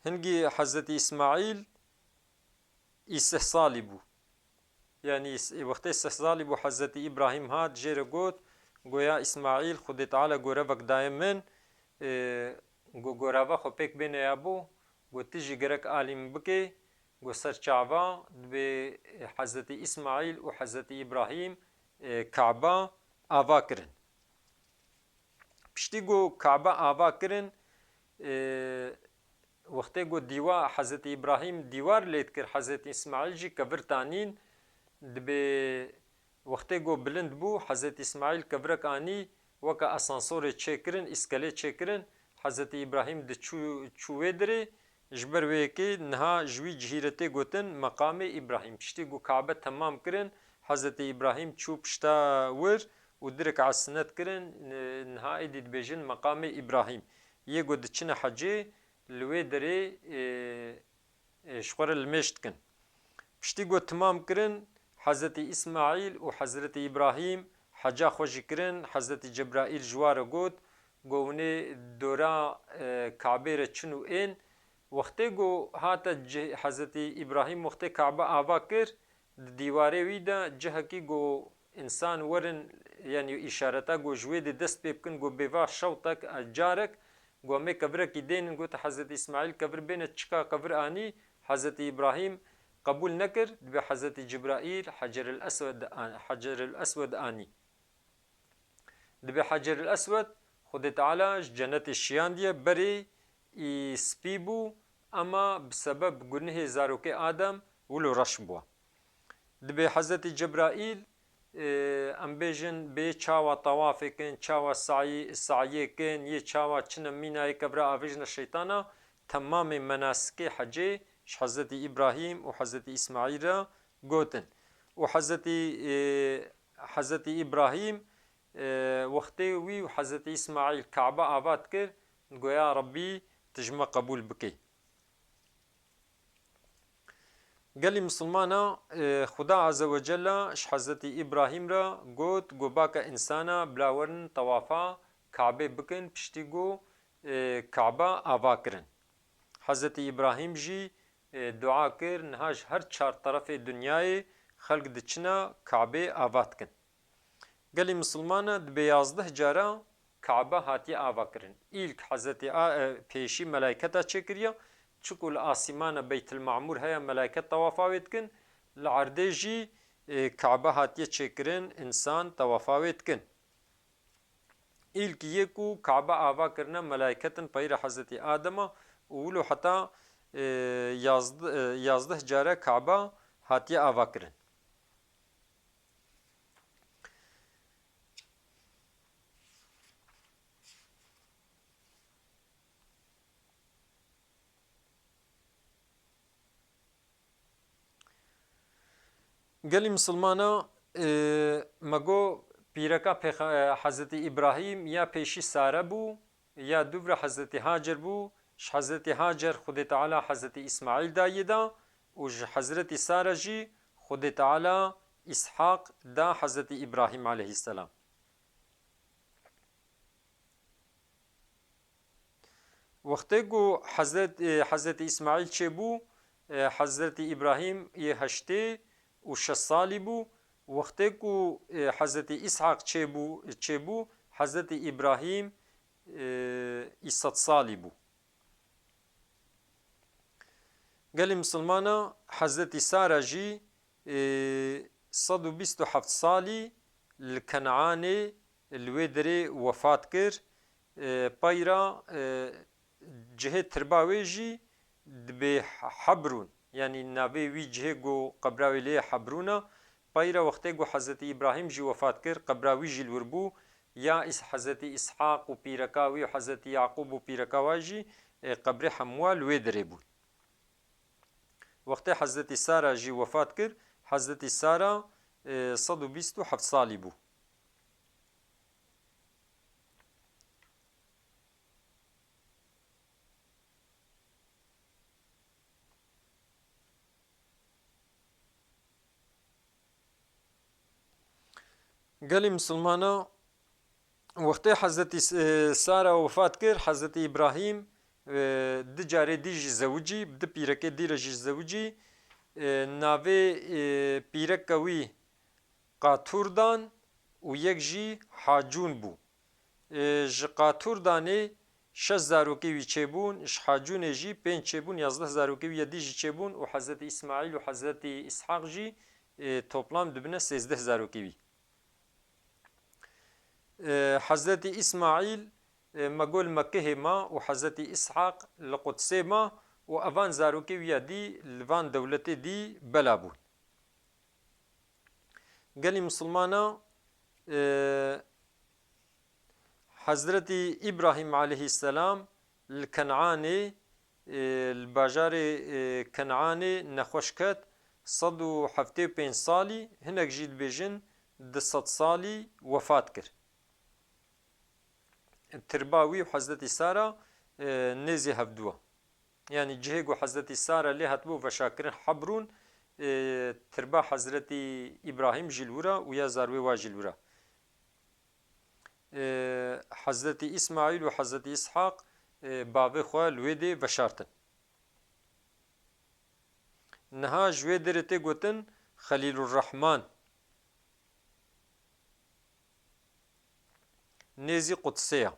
hingî Hezretî Îsmaîl î sih salî bû. Yanî s-, wextê sih salî bû Hezretî Îbrahîm hat, jê re got, go ya Îsmaîl, Xwedê Teala gorevek daye min, e, go goreva xwe pêk bêne ya bo, go tu jî gerek alî min bikê, go ser çava dibê Hezretî Îsmaîl û Hezretî Îbrahîm, e, Kaba ava kirin. Piştî ku Kaba ava kirin, e, wextê ku dîwa Hezretî Îbrahîm dîwar lê dikir, Hezretî Îsmaîl jî kevir tanîn, dibê wextê ku bilind bû, Hezretî Îsmaîl kevirek anî, weke asansorê çêkirin, îskelê çêkirin, Hezretî Îbrahîm diçû, çû wê dirê, ji ber wê yekê niha ji wî cihî re tê gotin meqamê Îbrahîm. Piştî ku Kabe temam kirin, Hezretî Îbrahîm çû pişta wir û direk esinet kirin, niha êdî dibêjin meqamê Îbrahîm. Yê ku diçine hecê li wê derê, e, e, ji xwe re limêj dikin. Piştî ku timam kirin, Hezretî Îsmaîl û Hezretî Îbrahîm heca xwe jî kirin, Hezretî Cebraîl ji wa re got, go hûnê dora, e, Kabê re çin û ên. Wextê ku hate cih-, Hezretî Îbrahîm wextê Kabe ava kir, di dîwarê wî de cihekî ku însan werin, yanî îşareta ku ji wê dê dest pê bikin, ku bêva şewtek, e, carek, ku em ê kevirekî dênin, got Hezretî Îsmaîl kevir bêne, çika kevir anî, Hezretî Îbrahîm qebûl nekir, dibê Hezretî Cibraîl Heceril Eswed an-, Heceril Eswed anî. Dibê Heceril Eswed, Xwedê Teala ji cenetê şiyandiye, berê î spî bû, ema bi sebeb gunihê zarokê Adem wilo reş bû. Dibê Hezretî Cebraîl, e, em bêjin, bê çawa tawafê kin, çawa sayî-, sayiyê kin, yê çawa çine mîna yê kevra avêjine şeytana, temamê menasikê hecê ji Hezretî Îbrahîm û Hezretî Îsmaîl re gotin. Û Hezretî, e, Hezretî Îbrahîm, e, wextê wî û Hezretî Îsmaîl Kabe ava dikir, go ya Rebbî, tu ji me qebûl bikê. Gelî misilmana, e, Xuda Azze ve Celle ji Hezretî Îbrahîm re got, go baka însana bila werin tewafa Kabê bikin, piştî ku, e, Kaba ava kirin. Hezretî Îbrahîm jî, e, dua kir, niha ji her çar terefê dinyayê xelk diçine Kabê ava dikin. Gelî misilmana dibê yazdeh cara Kaba hatiye ava kirin. Îlk Hezretî A-, e, pêşî melayketa çêkiriye, çiku li asîmana Beytil Mamûr heye, melayket tewafa wê dikin, li erdê jî, e, Kaba hatiye çêkirin, însan tewafa wê dikin. Îlk yê ku Kaba ava kirine melayketin peyra Hezretî Adema û wilo heta, e, yazd-, e, yazdeh care Kaba hatiye ava kirin. Gelî misilmana, e, me got pîreka pêxe-, e, Hezretî Îbrahîm ya pêşî Sare bû, ya dûvra Hezretî Hacer bû, ji Hezretî Hacer Xwedê Teala Hezretî Îsmaîl dayê da û ji Hezretî Sare jî Xwedê Teala Îshaq da Hezretî Îbrahîm aleyhisselam. Wextê ku Hezret-, e, Hezretî Îsmaîl çêbû, e, Hezretî Îbrahîm yê heştê û şeş salî bû. Wextê ku, e, Hezretî Îshaq çêbû, çêbû, Hezretî Îbrahîm, e, î sed salî bû. Gelî misilmana, Hezretî Sara jî, e, sed û bîst û heft salî li Kenanê, li wê derê wefat kir. E, peyra, e, cihê tirba wê jî dibê Hebrûn. Yanî navê wî cihê ku qebra wê lê ye Hebrûn e. Peyra wextê ku Hezretî Îbrahîm jî wefat kir, qebra wî jî li wir bû. Ya Îs-, Hezretî Îshaq û pîreka wî û Hezretî Yaqûb û pîreka wa jî, e, qebrê hemû wa li wê derê bûn. Wextê Hezretî Sara jî wefat kir, Hezretî Sara, e, sed û bîst û heft salî bû. Gelî misilmana, wextê Hezretî S-, e, Sara wefat kir, Hezretî Îbrahîm, e, du carê dî jî zewicî, bi du pîrekê dî re jî zewicî, e, navê, e, pîreka wî Qatûr dan û yek jî Hacûn bû. E, ji Qatûr danê şeş zarokê wî çêbûn, ji Hacûnê jî pênc çêbûn, yazdeh zarokê wî ya dî jî çêbûn û Hezretî Îsmaîl û Hezretî Îshaq jî, e, toplam dibine sêzdeh zarokê wî. E, Hezretî Îsmaîl, e, me got li Mekkehê ma û Hezretî Îshaq li Qudsê ma û evan zarokê wî ya dî li van dewletê dî bela bûn. Gelî misilmana, e, Hezretî Îbrahîm aleyhisselam li Kenanê, e, li bajarê, e, Kenanê nexweş ket, sed û heftê û pênc salî, hinek jî dibêjin du sed salî wefat kir. Tirba wî û Hezretî Sara, e, nêzî hevdû e. Yanî cihê ku Hezretî Sara lê hatibû veşakirin Hebrûn, e, tirba Hezretî Îbrahîm jî li wir e û ya zarwê wa jî li wir e. E, Hezretî Îsmaîl û Hezretî Îshaq, e, bavê xwe li wê dê veşartin. Niha ji wê derê tê gotin Xelîlurrehman. Nêzî Qudsê ye.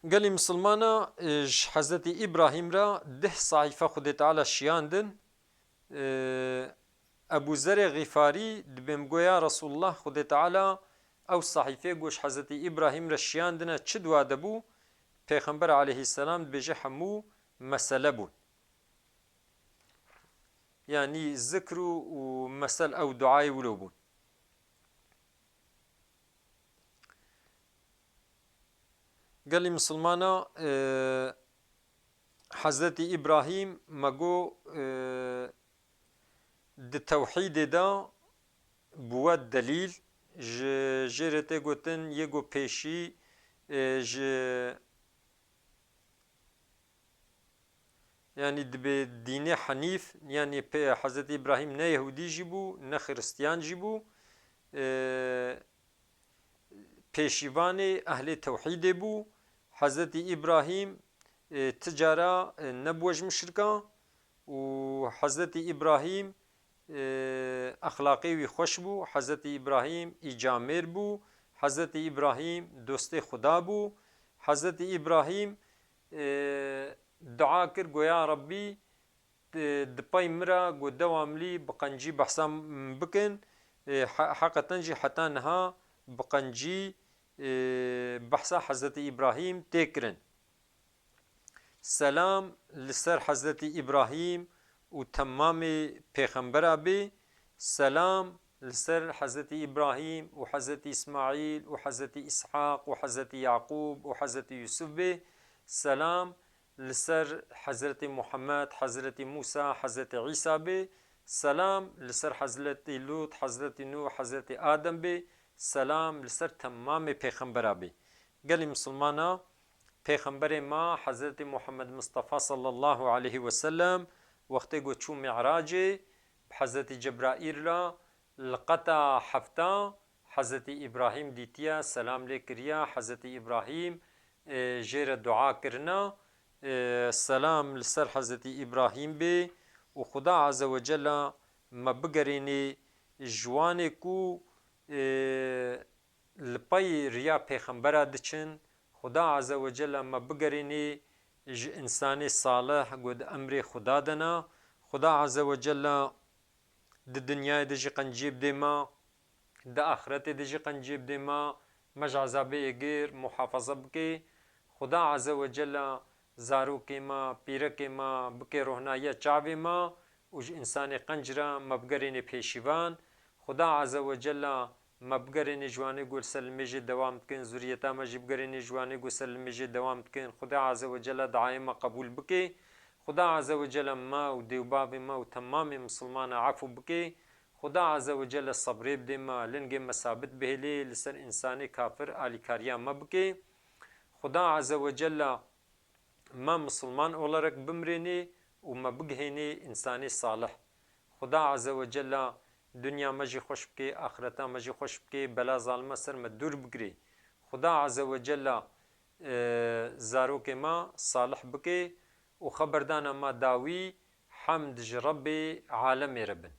Gelî misilmana, e, ji Hezretî Îbrahîm re deh sahîfe Xwedê Teala şiyandin. E, Ebû Zerê Xîfarî dibê min got, ya Resulullah, Xwedê Teala ew sahîfê ku ji Hezretî Îbrahîm re şiyandine çi dua de bû? Pêxember aleyhisselam dibêje hemû mesele bûn. Yanî zikr û, û mesel ew duayê wilo bûn. Gelî misilmana, e, Hezretî Îbrahîm me got, e, di tewhîdê de bi we delîl, ji jê re tê gotin yê ku pêşî, e, ji Yanî dibê dînê henîf, yanî pê-, Hezretî Îbrahîm ne Yehûdî jî bû, ne Xiristiyan jî bû. Ee, pêşîvanê ehlê tewhîdê bû. Hezretî Îbrahîm, e, ti cara, e, nebû ji muşrikan û Hezretî Îbrahîm, e, exlaqê wî xweş bû. Hezretî Îbrahîm îcamêr bû. Hezretî Îbrahîm dostê Xuda bû. Hezretî Îbrahîm, e, dua kir, got, ya Rebbî, di, di pey min re, got, dewamlî bi qencî behsa min bikin. E, he-, heqeten jî heta niha bi qencî, e, behsa Hezretî Îbrahîm tê kirin. Selam li ser Hezretî Îbrahîm û temamê pêxembera bê. Selam li ser Hezretî Îbrahîm û Hezretî Îsmaîl û Hezretî Îshaq û Hezretî Yaqûb û Hezretî Yûsuf bê. Selam li ser Hezretî Muhammed, Hezretî Mûsa, Hezretî Îsa bê. Selam li ser Hezretî Lût, Hezretî Nûh, Hezretî Adem bê. Selam li ser temamê pêxembera bê. Gelî misilmana, Pêxemberê ma Hezretî Muhammed Mistefa sallallahu aleyhi ve sellem wextê ku çû Mi'racê, Hezretî Cebraîl re li qeta hefta Hezretî Îbrahîm dîtiye, selam lê kiriye. Hezretî Îbrahîm, e, jê re dua kirine. E, selam li ser Hezretî Îbrahîm bê û Xuda Azze ve Celle me bigerênê ji wanê ku, e, li pey riya pêxembera diçin. Xuda Azze ve Celle me bigerênê ji însanê salih ku di emrê Xuda de ne. Xuda Azze ve Celle di dinyayê de jî qenciyê bidê me, di axretê de jî qenciyê bidê me, me ji ezabê êgir muhafaza bike. Xuda Azze ve Celle zarokê me, pîrekê me bike rohnayiya çavê me û ji însanê qenc re me bigerênê pêşîvan. Xuda Azze ve Celle me bigerênê ji wanê ku li ser limêjê dewam dikin, zuriyeta me jî bigerênê ji wanê ku ser limêjê dewam dikin. Xuda Azze ve Celle duayê me qebûl bike. Xuda Azze ve Celle me û dê û bavê me û temamê misilmana efû bike. Xuda Azze ve Celle sebrê bidê me, lingê me sabit bihêlê, li ser însanê kafir alîkariya me bike. Xuda Azze ve Celle me misilman olarak bimrênê û me bigihênê însanê salih. Xuda Azze ve Celle dinya me jî xweş bike, axireta me jî xweş bike, bela zalima ser me dûr bigirê. Xuda Azze ve Celle, e, zarokê me salih bike û xeberdana me dawî hemd ji Rebbê alemê re bin.